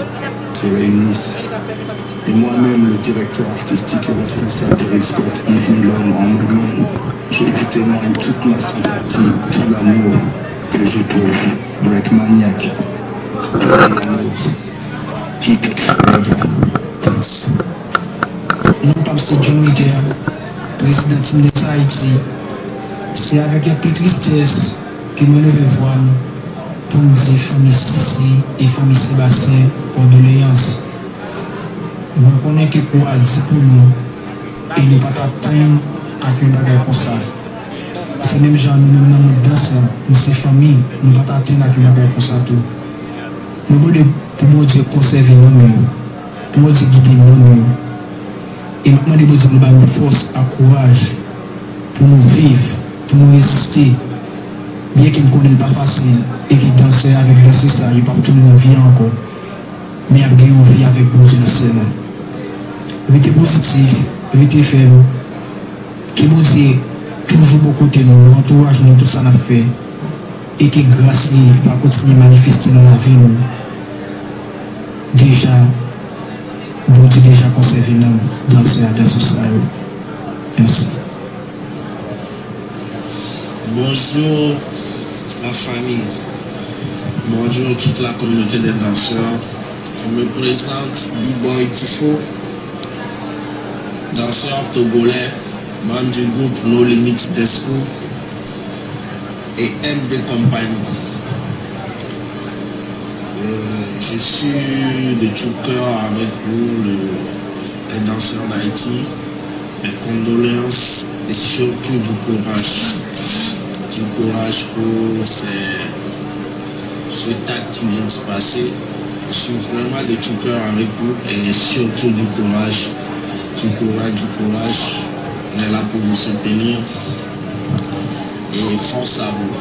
Se réunissent. Et moi-même, le directeur artistique et responsable d'Eric Scott, Yves Milhomme, en mon nom, je vous témoigne toute ma sympathie, tout l'amour que j'ai pour vous. Break Maniac, Keep It Forever. Peace. Non pa m se John Wilter, prezidan Team Dance Haiti. Se avèk anpil tristès ke mwen leve vwa m pou m di fanmi Sisi e fanmi Sebastien kondoleyans. Mwen konnen ke kou a di pou nou, e nou pa t atann ak yon bagay konsa. Se menm jan nou menm nan mond dans lan, nou se fanmi, nou pa t atann ak yon bagay konsa tou. Mwen mande pou Bondye konsève nanm yo, pou Bondye gide nanm yo. E m ap mande Bondye pou l ba nou fòs ak kouraj pou nou viv, pou nou reziste. Byenke m konnen l pa fasil e ke dansè avèk dansè sa yo p ap tounen nan vi a ankò, men y ap gen yon vi avèk Bondye nan syèl la. Rete pozitif, rete fèm. Ke Bondye toujou bò kote nou, nan antouraj nou, nan tout sa n ap fè. E ke gras li va kontinye manifeste nan lavi nou. Deja, Bondye deja konsève nanm dansè a, dansè sa yo. Mèsi. Bonjou, la fami. Bonjou, tout la kominote dè dansè. Je me présente, B-Boy Tifo, danseur togolais, membre du groupe No Limits Dance Crew et M D Company. Euh, je suis de tout cœur avec vous, le, les danseurs d'Haïti. Mes condoléances et surtout du courage. Du courage pour ces, ce tact qui vient de se passer. Je suis vraiment de tout cœur avec vous et surtout du courage. Du courage, du courage. On est là pour vous soutenir. Et force à vous.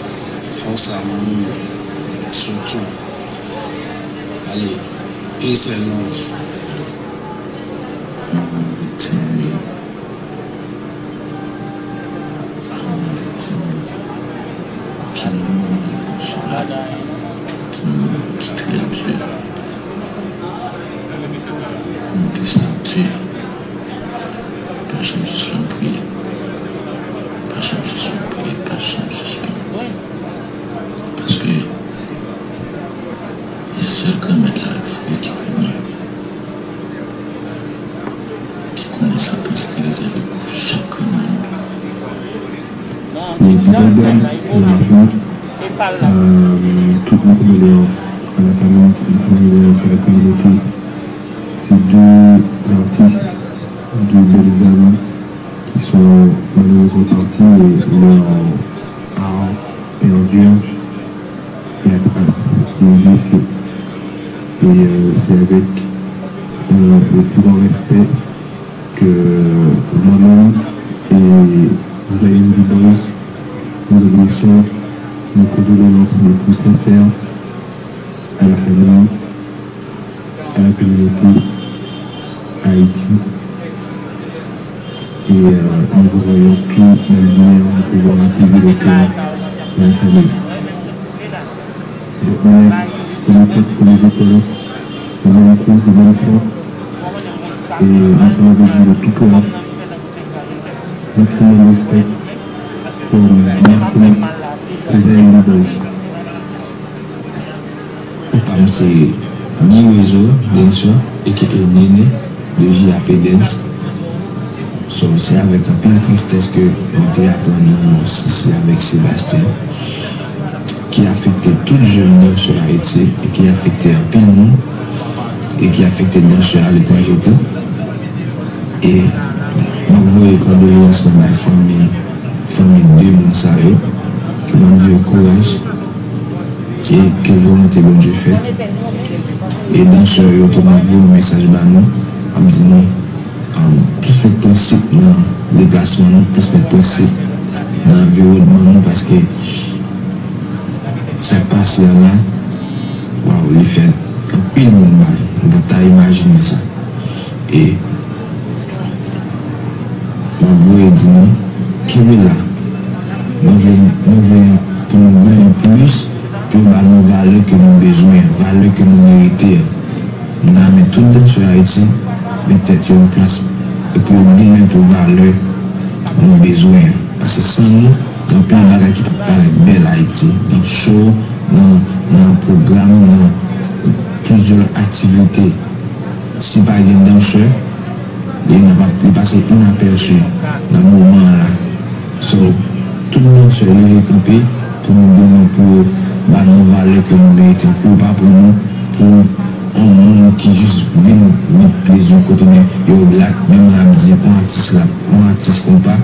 Force à vous. Surtout. Allez, peace and love. Mwen anvi tande, mwen anvi tande. Ki moman ki konsolan, ki moman ki trè di. Mwen anvi soti. Pa janm sispann priye. Pa janm sispann priye, pa janm sispann. Paske e sèl Granmèt la vre ki konnen, ki konnen santans li rezève pou chak grenn moun. Se Big Up Dad, Lafrik. Euh, toutes mes condoléances à la famille, toutes mes condoléances à la communauté. Ces deux artistes, deux belles âmes qui sont malheureusement partis, mais leur art perdure, la trace est laissée. Et euh, c'est avec euh, le plus grand respect que moi-même et Zion B-Boys, nous adressons nos condoléances les plus sincères à la famille, à la communauté, à Haïti. Et euh, nous vous voyons tous dans la lumière, nous pouvons apaiser le cœur de la famille. Vous êtes honnête, comme les autres, c'est le même coup, c'est le même sang. Et nous sommes avec vous de tout cœur. Maximum respect from Martinique, Zion B-Boys. Pam se Guy Rezo, dancer, aka Nene, de J A P Dance. So, se avèk anpil tristès ke mwen te aprann lanmò Sisi avèk Sebastien, ki afekte tout jèn dansè Ayiti e ki afekte anpil moun e ki afekte dansè aletranje tou. E m ap voye kondoleyans mwen bay fanmi, fanmi de moun sa yo, ke Bondye kouraj e ke volonte Bondye fèt. E dansè yo tou, m ap voye yon mesaj ba nou, m ap di nou, um, plis met prensip nan deplasman nou, plis met prensip nan anviwònman nou, paske sa k pase a la, waw, li fè anpil moun mal. Nou pa ta imajine sa. E m ap voye di nou, kenbe la. Mwen vle, mwen vle pou nou goumen plis, pou yo ba nou valè ke nou bezwen an, valè ke nou merite an. M ta renmen tout dansè Ayiti met tèt yo an plas e pou yo goumen pou valè nou bezwen an. Paske san nou, gen anpil bagay ki p ap parèt bèl Ayiti, nan show, nan, nan pwogram, nan plizyè aktivite. Si pa gen dansè, li n ap, li pase inapèsi nan moman an la. So, tout dansè leve kanpe pou nou goumen pou yo ba nou valè ke nou merite, pou yo pa pran nou pou yon moun ki jis vin met plezi yon kote, men yo black, men mwen ap di yon atis rap, yon atis konpa,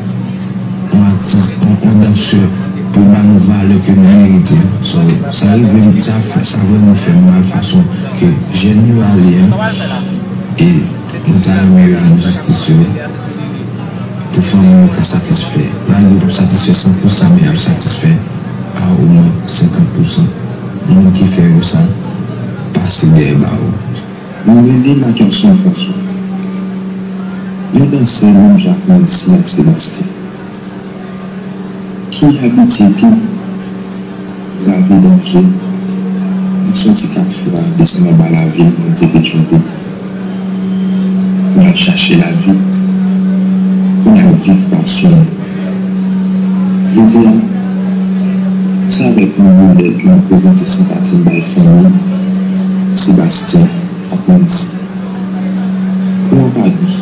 yon atis, yon, yon dansè, pou yo ba nou valè ke nou merite an. So, sa rive, sa fè, sa vrèman fè m mal fason ke jèn yo ale an, e nou ta renmen yo jwenn jistis yo pou fanmi yo ka satisfè. Malgre yo p ap satisfè san pou san, men y ap satisfè a omwen senkant pou san. Moun ki fè yo sa pase dèyè bawo. Mwen rele Mackerson François, yon dansè menm jan ak Nancy ak Sébastien, ki abitye tou brave danje. Mwen soti Kafou a, desann anba lavil, monte Petyonvil pou n al chache lavi, pou n al viv pasyon nou. Jodi a, se avèk yon boulè ke m prezante senpati m bay fanmi Sebastien. Atens. Kou an pa dous.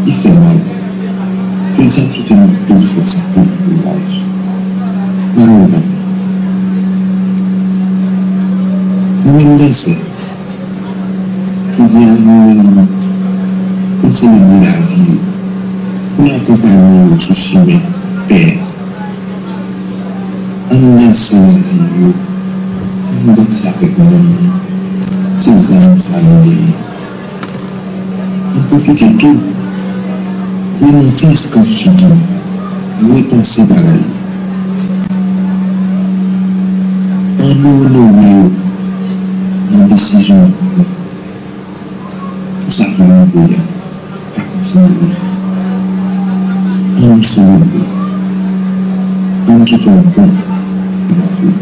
Li fè mal. Kè l sa ap sote m anpil fòs, anpil kouraj. Mwen menm, mwen menm dansè. Jodi a, nou reyini pou n selebre lavi yo, pou n akonpaye yo sou chimen pè. Ann danse lavi yo, ann danse avèk moun. Se zam sa nou genyen. Ann pwofite tou, remonte eskanf figi nou, repanse bagay yo. Ann onore yo nan desizyon n ap pran. Pou sa ki rive a, pa kontinye. Ann selebre. Ann kite yon bon maten.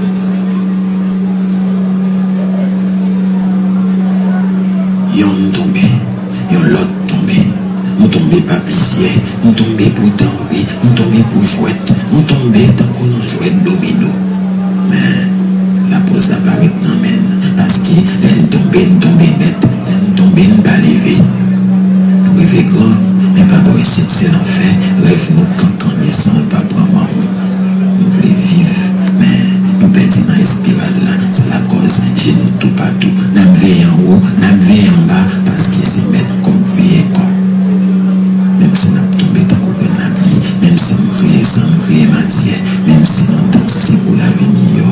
Yonn tonbe, yon lòt tonbe. Nou tonbe pa plizyè, nou tonbe pou danri, nou tonbe pou jwèt, nou tonbe tankou nan jwèt domino. Men, lapòz la pa ret nan men n, paske lè n tonbe, n tonbe nèt, lè n tonbe, n pa leve. Nou reve gran, men pa bò isit, se lanfè, rèv nou kankannen san l pa pran manman. Nou vle viv, men nou pèdi nan espiral la, se lakòz je nou toupatou. N ap veye anwo, n ap veye anba, paske se mèt kòb veye kò. Menm si n ap tonbe tankou grenn lapli, menm si n kriye san n kriye matyè, menm si n ap danse pou lavi miyò,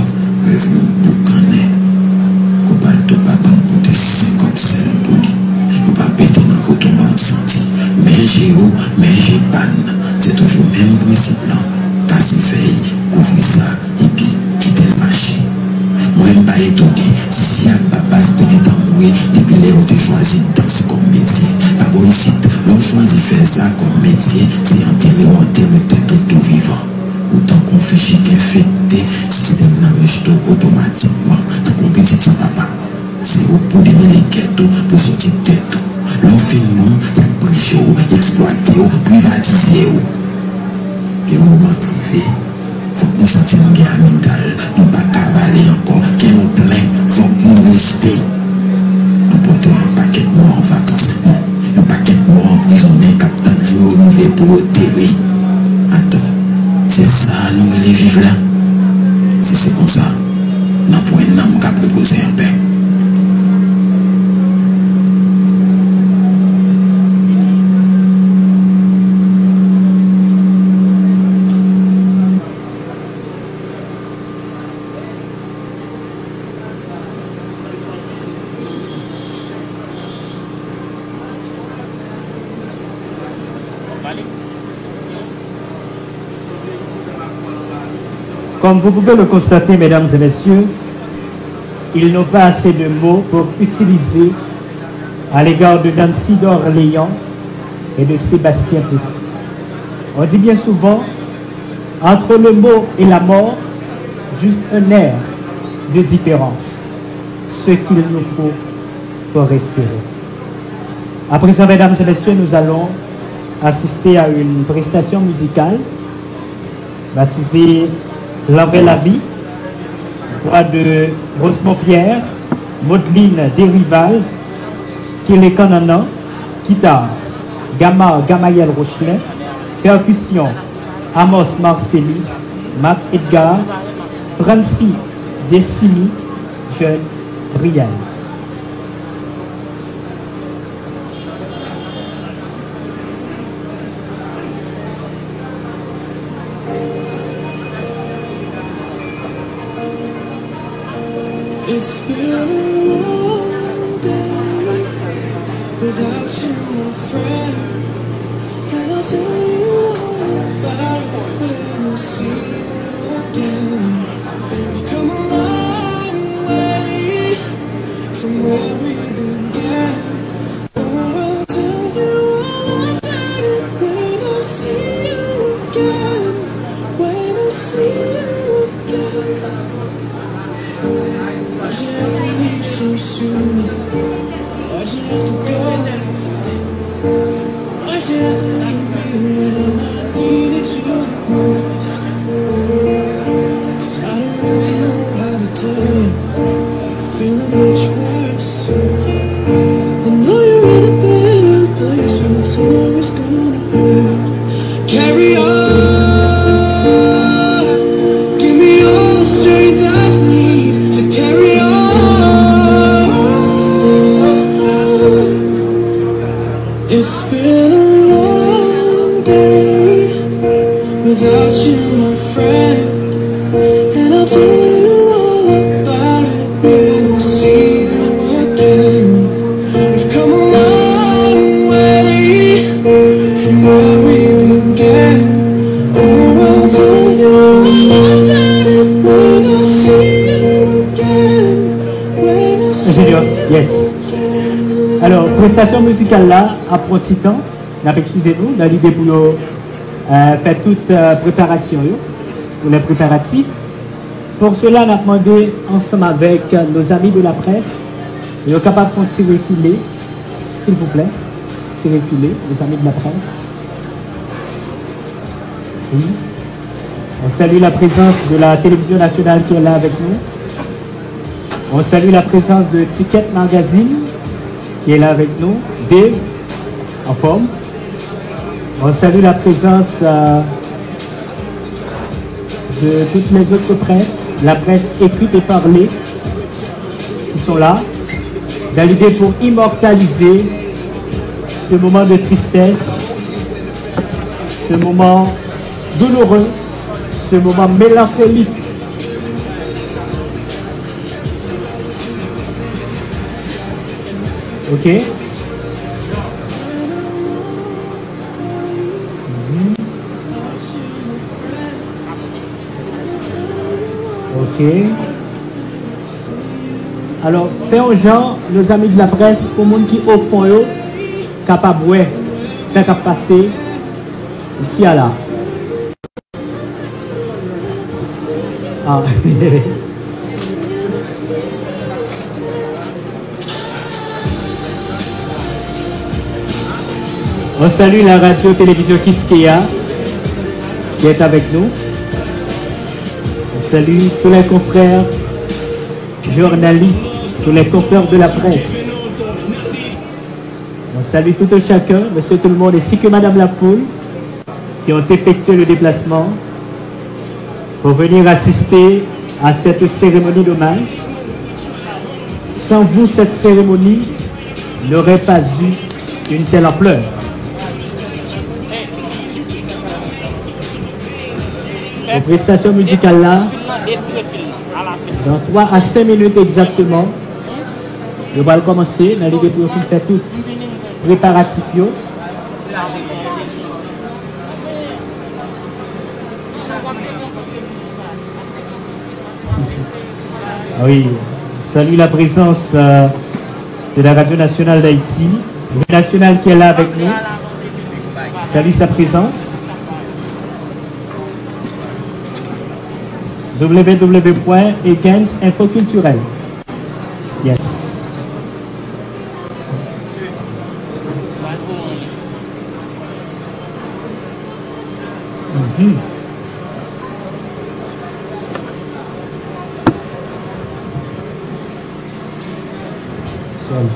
rèv nou boukannen. Kou palto pa bann pote senkòb sèl pou li. Yo pa pete nan koton bann santi. Men je yo, men je pa n. Se toujou menm prensip lan. Kase fèy, kouvri sa, epi kite l mache. Mwen, m pa etone si Siyad Babas te gentan mouri depi lè yo te chwazi dans kòm metye. Pa bò isit, lè w chwazi fè sa kòm metye, se antere w antere tèt ou tou vivan. Ou tankou yon fichik enfekte, sistèm nan rejte w otomatikman, tankou yon pitit san papa. Se ou k pou demele kèt ou pou soti tèt ou. Lè w fin bon, y ap brije w, y eksplwate w, privatize w. Gen yon moman k rive, fòk nou santi n gen amigal, nou pa ka vale ankò, kè nou plen, fòk nou rejte. Nou pote yon pakèt mò an vakans, non, yon pakèt mò anprizonnen k ap tann jou yo rive pou yo tere. Atò, se sa nou rele viv la? Si se konsa, nan pwen nanm k ap repoze anpè. Comme vous pouvez le constater, mesdames et messieurs, ils n'ont pas assez de mots pour utiliser à l'égard de Nancy d'Orléans et de Sébastien Petit. On dit bien souvent, entre le mot et la mort, juste un air de différence, ce qu'il nous faut pour respirer. À présent, mesdames et messieurs, nous allons assister à une prestation musicale baptisée Lanvè Lavi, voix de Rosemond Pierre, Modeline Derival, Kele Kanannan, guitare, Gamar Gamaël Rochelet, percussion, Amos Marcellus, Marc Edgar, Francy Dessimy, Jeune Brielle. It's been a long day without you, my friend. And I'll tell you all about it when I see you again. We've come a long way from where we began. Oh, I'll tell you all about it when I see you again. When I see you again. Why'd you have to leave so soon? Why'd you have to go? Without you, my friend, and I'll tell you all about it when I see you again. We've come a long way from where we began. Oh, I'll tell you all about it when I see you again. When I see Ingénieur, you yes. Again. Alò, prestasyon mizikal la ap pran ti tan. N ap eskize nou nan lide pou yo, euh, fè tout, euh, preparasyon yo, pou lè preparatif. Pour cela, n ap mande ansanm avèk nos amis de la presse, yo kapab fè yon ti rekile, silvouplè. Ti rekile, nos amis de la presse. Merci. On salue la présence de la télévision nationale qui est là avec nous. On salue la présence de Ticket Magazine, qui est là avec nous. Dave, en forme. On salue la présence, euh, de toutes les autres presses, la presse écrite et parlée, qui sont là, dans l'idée pour immortaliser ce moment de tristesse, ce moment douloureux, ce moment mélancolique. Ok. Mhm. Ok. Alò, fè yon jan, nos amis de la presse, pou moun ki o fon yo, kapab wè sa k ap pase isi a la. Ah. On salue la radio-télévision Kiskeya qui est avec nous. On salue tous les confrères journalistes, tous les confrères de la presse. On salue tout un chacun, monsieur tout le monde, ainsi que Madame la Foule, qui ont effectué le déplacement pour venir assister à cette cérémonie d'hommage. Sans vous, cette cérémonie n'aurait pas eu une telle ampleur. Pou prestasyon mizikal la, dans trois à cinq minutes exactement, yo pral kòmanse nan lide pou yo fin fè tout preparatif yo. Ah oui, salue la présence, euh, de la Radio Nationale d'Haïti, Nationale qui est là avec nous. Salue sa présence. W W W point Egens Info Culturel. Yes. Mhm. Sèl.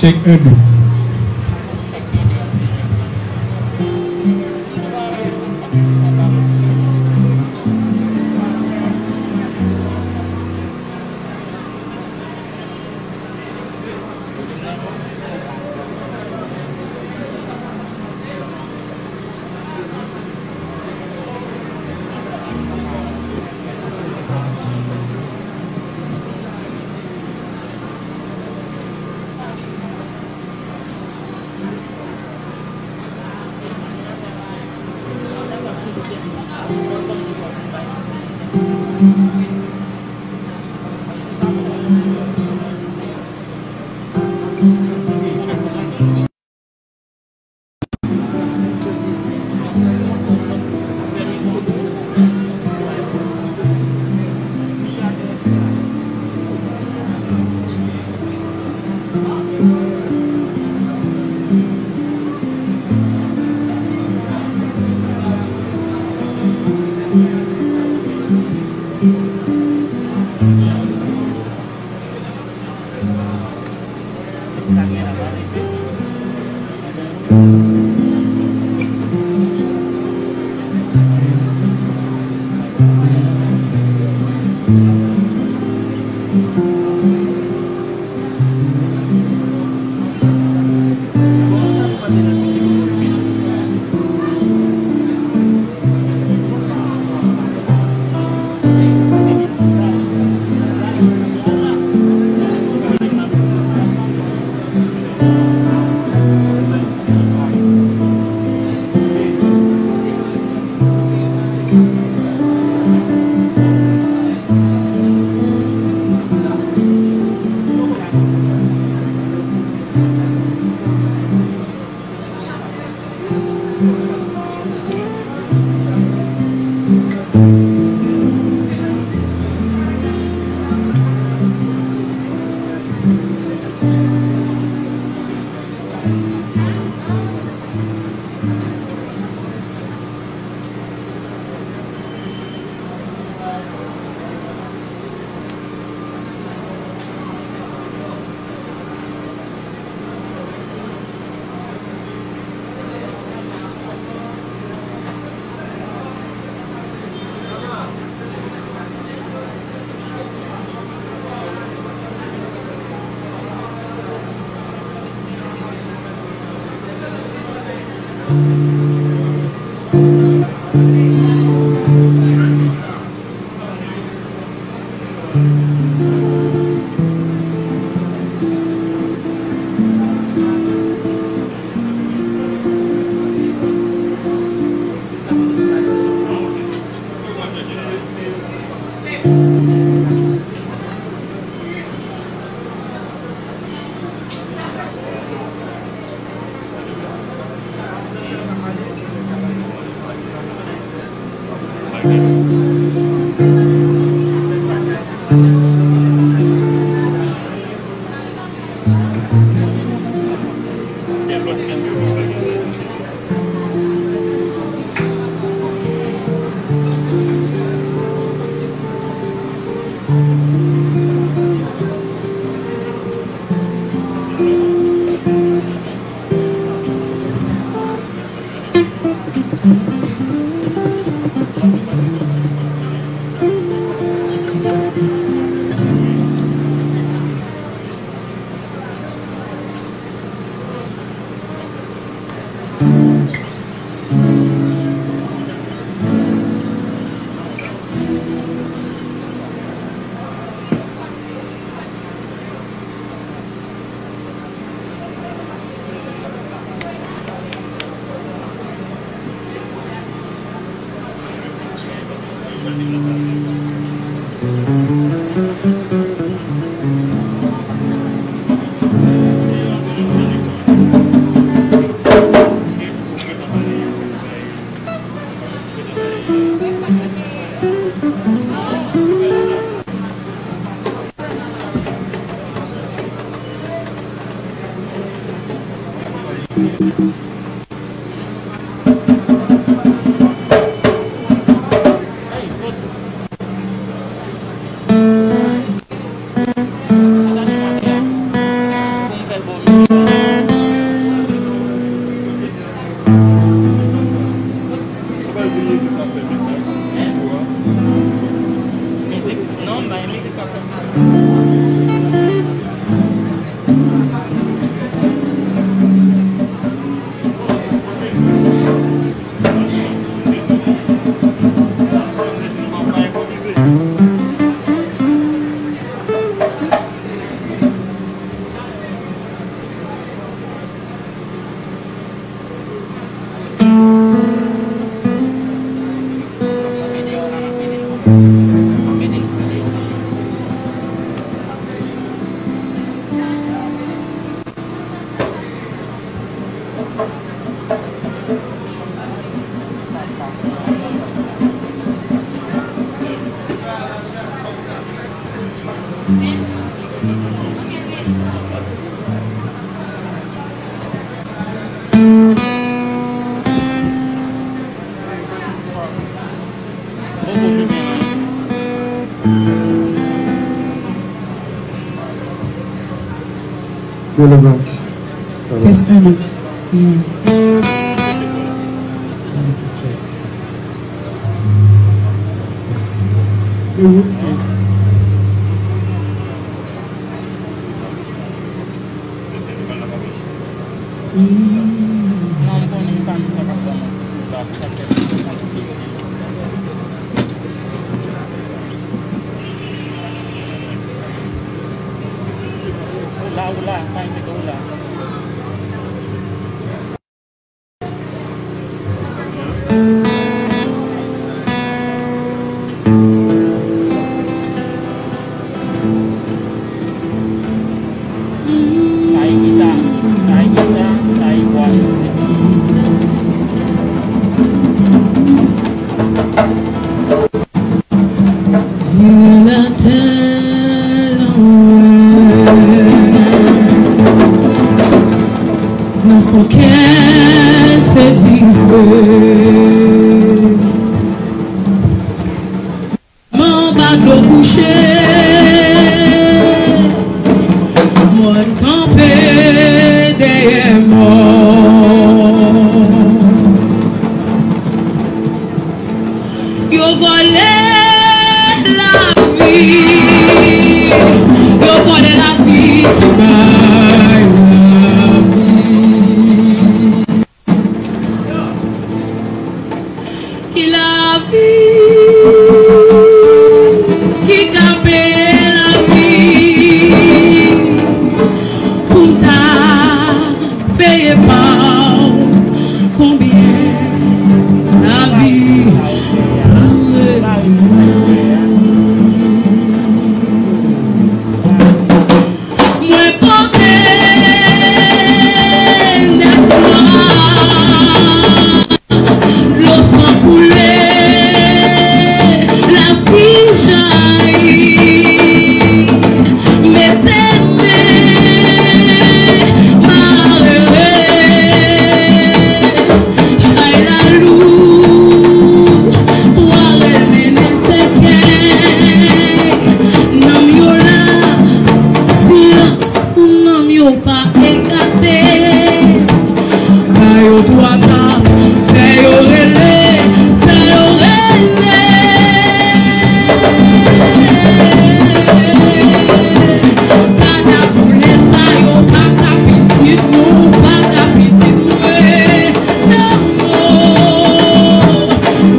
Check un, deux. Yo, levann. Sa va? Test un, deux. Yeah. Non, m konnen m pa nan sa k ap ban manti pou la, pou sa k fè m pran ti plezi. Ou la, ou la, pa enkyete, ou la. Vye latèl anwè, nan fon kè l se dife. Mwen anba dlo kouche, mòn kanpe dèyè mò. Yo vòlè lavi, yo vòlè lavi ki bay lavi. Ki lavi, ki ka peye lavi, pou m ta peye pa w, konbyen lavi pou revini. Mwen pote nèf mwa, dlo san koule, lavi jayi. Mete men malere, chay la lou, twa rèl mennen sèkèy, nanm yo la, silans. Pou nanm yo pa ekate, ba yo twa tap, fè yo rele, fè yo rele. Kadakoulè sa yo pa ka pitit nou, pa ka pitit mwen. Non, non.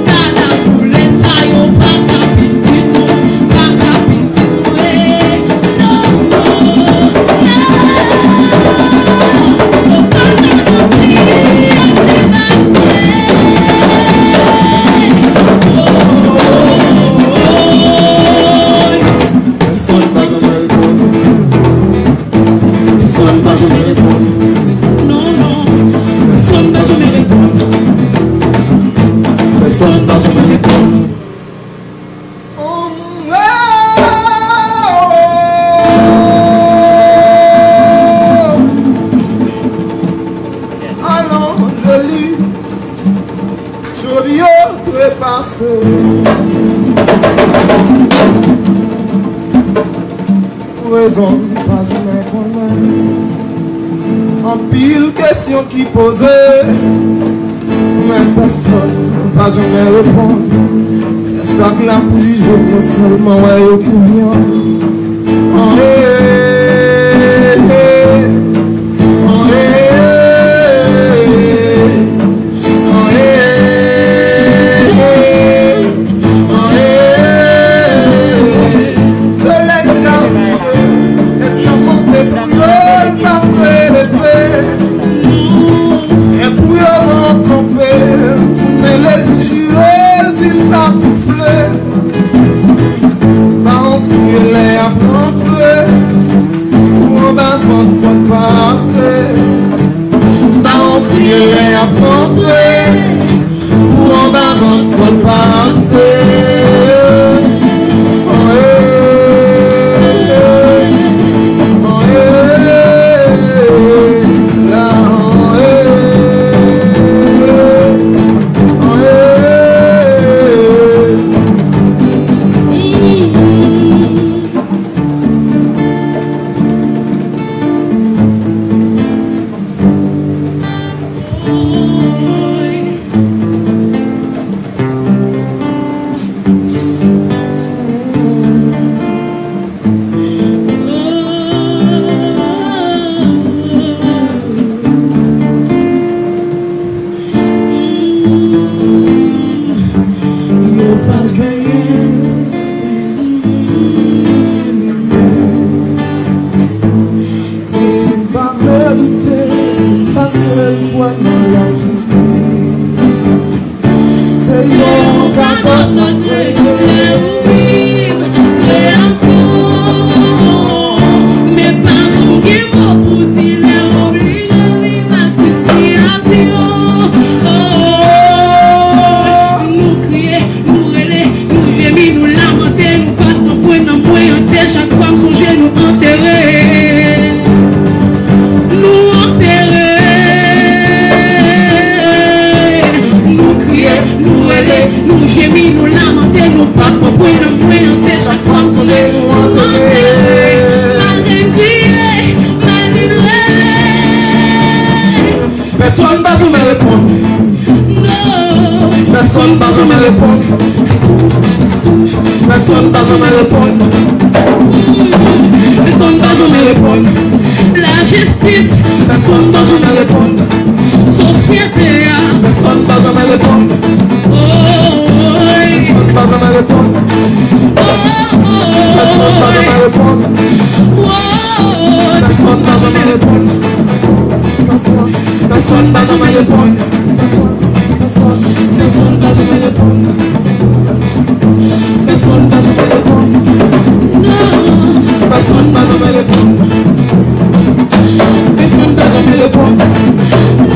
Kadakoulè sa yo pa ka pitit nou, pa ka pitit mwen. Non, non, non. Yo pa ka manti ak te bagay. Oh, oh, oh, oh. Pèsonn pa janmen reponn. Pèsonn pa janmen reponn. Non, non. Pèsonn pa janmen reponn. Pèsonn pa janmen reponn. Oh, oh, oh. Alon Jolis. Chòv yo trepase. Pou rezon m pa janmen konnen. Anpil kesyon ki poze, men pèsonn pa janmen reponn. Fè sa k la pou jij vini, yo sèlman wè yo pou vyann. An, e, e, e, an, e, e, e. Solèy la kouche, e san monte pou yo, l pa vle leve. E pou yo van kanpe, tounen lè l jire, l di l pa soufle. Pa on kriye lè y ap rantre. Konsantre lè ou viv kreyasyon, men pa janm gen mo pou di lè w oblije viv ak diskriminasyon. Oh, nou kriye, nou rele, nou jemi, nou lamante, nou pa t nan pwen nan mwen an tè chak fwa m sonje nou antere. Nou antere, nou kriye, nou rele, nou jemi, nou lamante, nou pa t nan pwen nan mwen an tè chak fwa m sonje nou antere. Malin kriye, Malin rele. Pèsonn pa janmen reponn. Non. Pèsonn pa janmen reponn. Pèsonn pa janmen reponn. Pèsonn pa janmen reponn. Lajistis. Pèsonn pa janmen reponn. Sosyete a. Pèsonn pa janmen reponn. Oh, pèsonn pa janmen reponn. Oh, oh, pèsonn pa janmen reponn. Oh, pèsonn pa janmen reponn. Pèsonn, pèsonn, pèsonn pa janmen reponn. Pèsonn, pèsonn, pèsonn pa janmen reponn. Pèsonn, pèsonn pa janmen reponn. Non. Pèsonn pa janmen reponn. Pèsonn pa janmen reponn.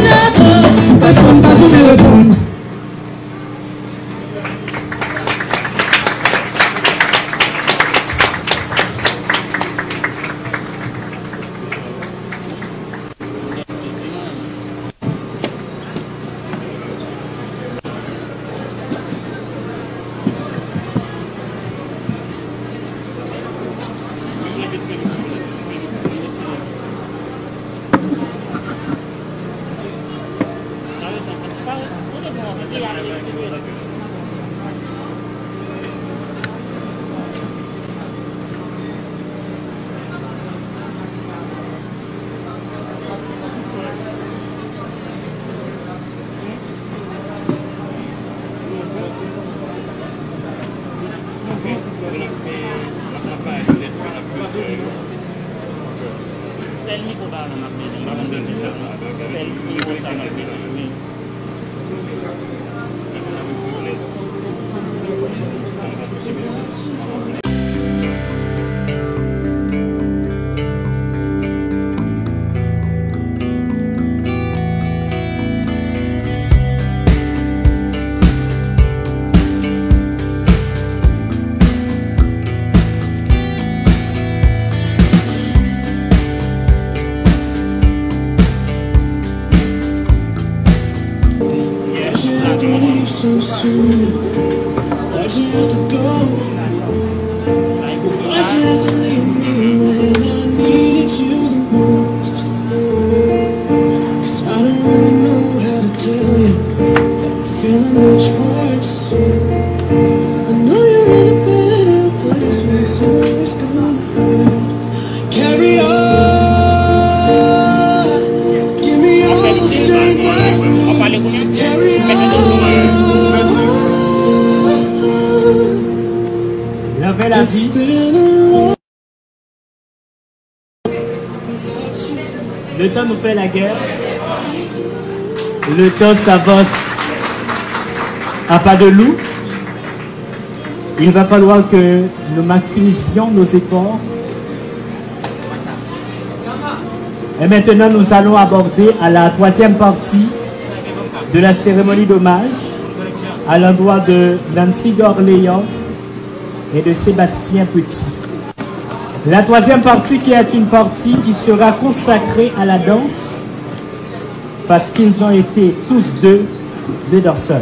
Non. Pèsonn pa janmen reponn. Sèl mikwo pa la n ap mete, m pa konn si se sèl sa. Sèl mikwo sa n ap mete. Why'd you have to leave so soon? Why'd you have to go? Why'd you have to leave me when I needed you the most? 'Cause I don't really know how to tell you without feeling much worse. I know you're in a better place, but it's always gonna hurt. Carry on. Give me all the strength I need to carry on. Love la vie. It's been a long Le tan nou fè lagè, le temps s'avance à pas de loup. Il va falloir que nous maximisons nos efforts. Et maintenant, nous allons aborder à la troisième partie de la cérémonie d'hommage à l'endroit de Nancy Dorléansky et de Sébastien Petit. La troisième partie qui est une partie qui sera consacrée à la danse parce qu'ils ont été tous deux des danseurs.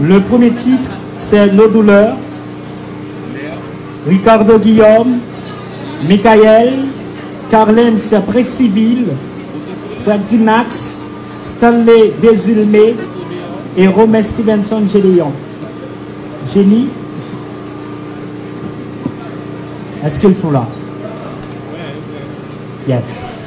Le premier titre, c'est Nos douleurs. Ricardo Guillaume, Michael, Carlens Précivil, Spragdy Max, Stanley Désulmé et Romain Stevenson Gédéon. Génie, est-ce qu'ils sont là? Yes.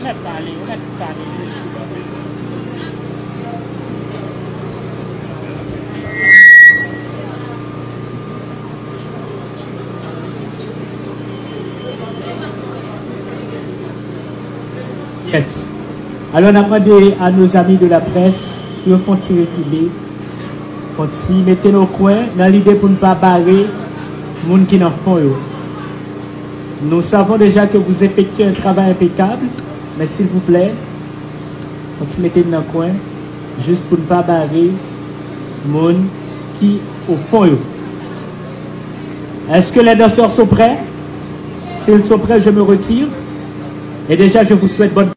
Yes. Alò, n ap mande a nos amis de la presse pou yo fè yon ti rekile. Fon ti mete nan kwen, nan lide pou n pa bare moun ki nan fon yo. Nous savons déjà que vous effectuez un travail impeccable, mais s'il vous plaît, fon ti mete nan kwen, jis pou n pa bare moun ki o fon yo. Est-ce que les danseurs sont prêts? S'ils sont prêts, je me retire. Et déjà, je vous souhaite bonne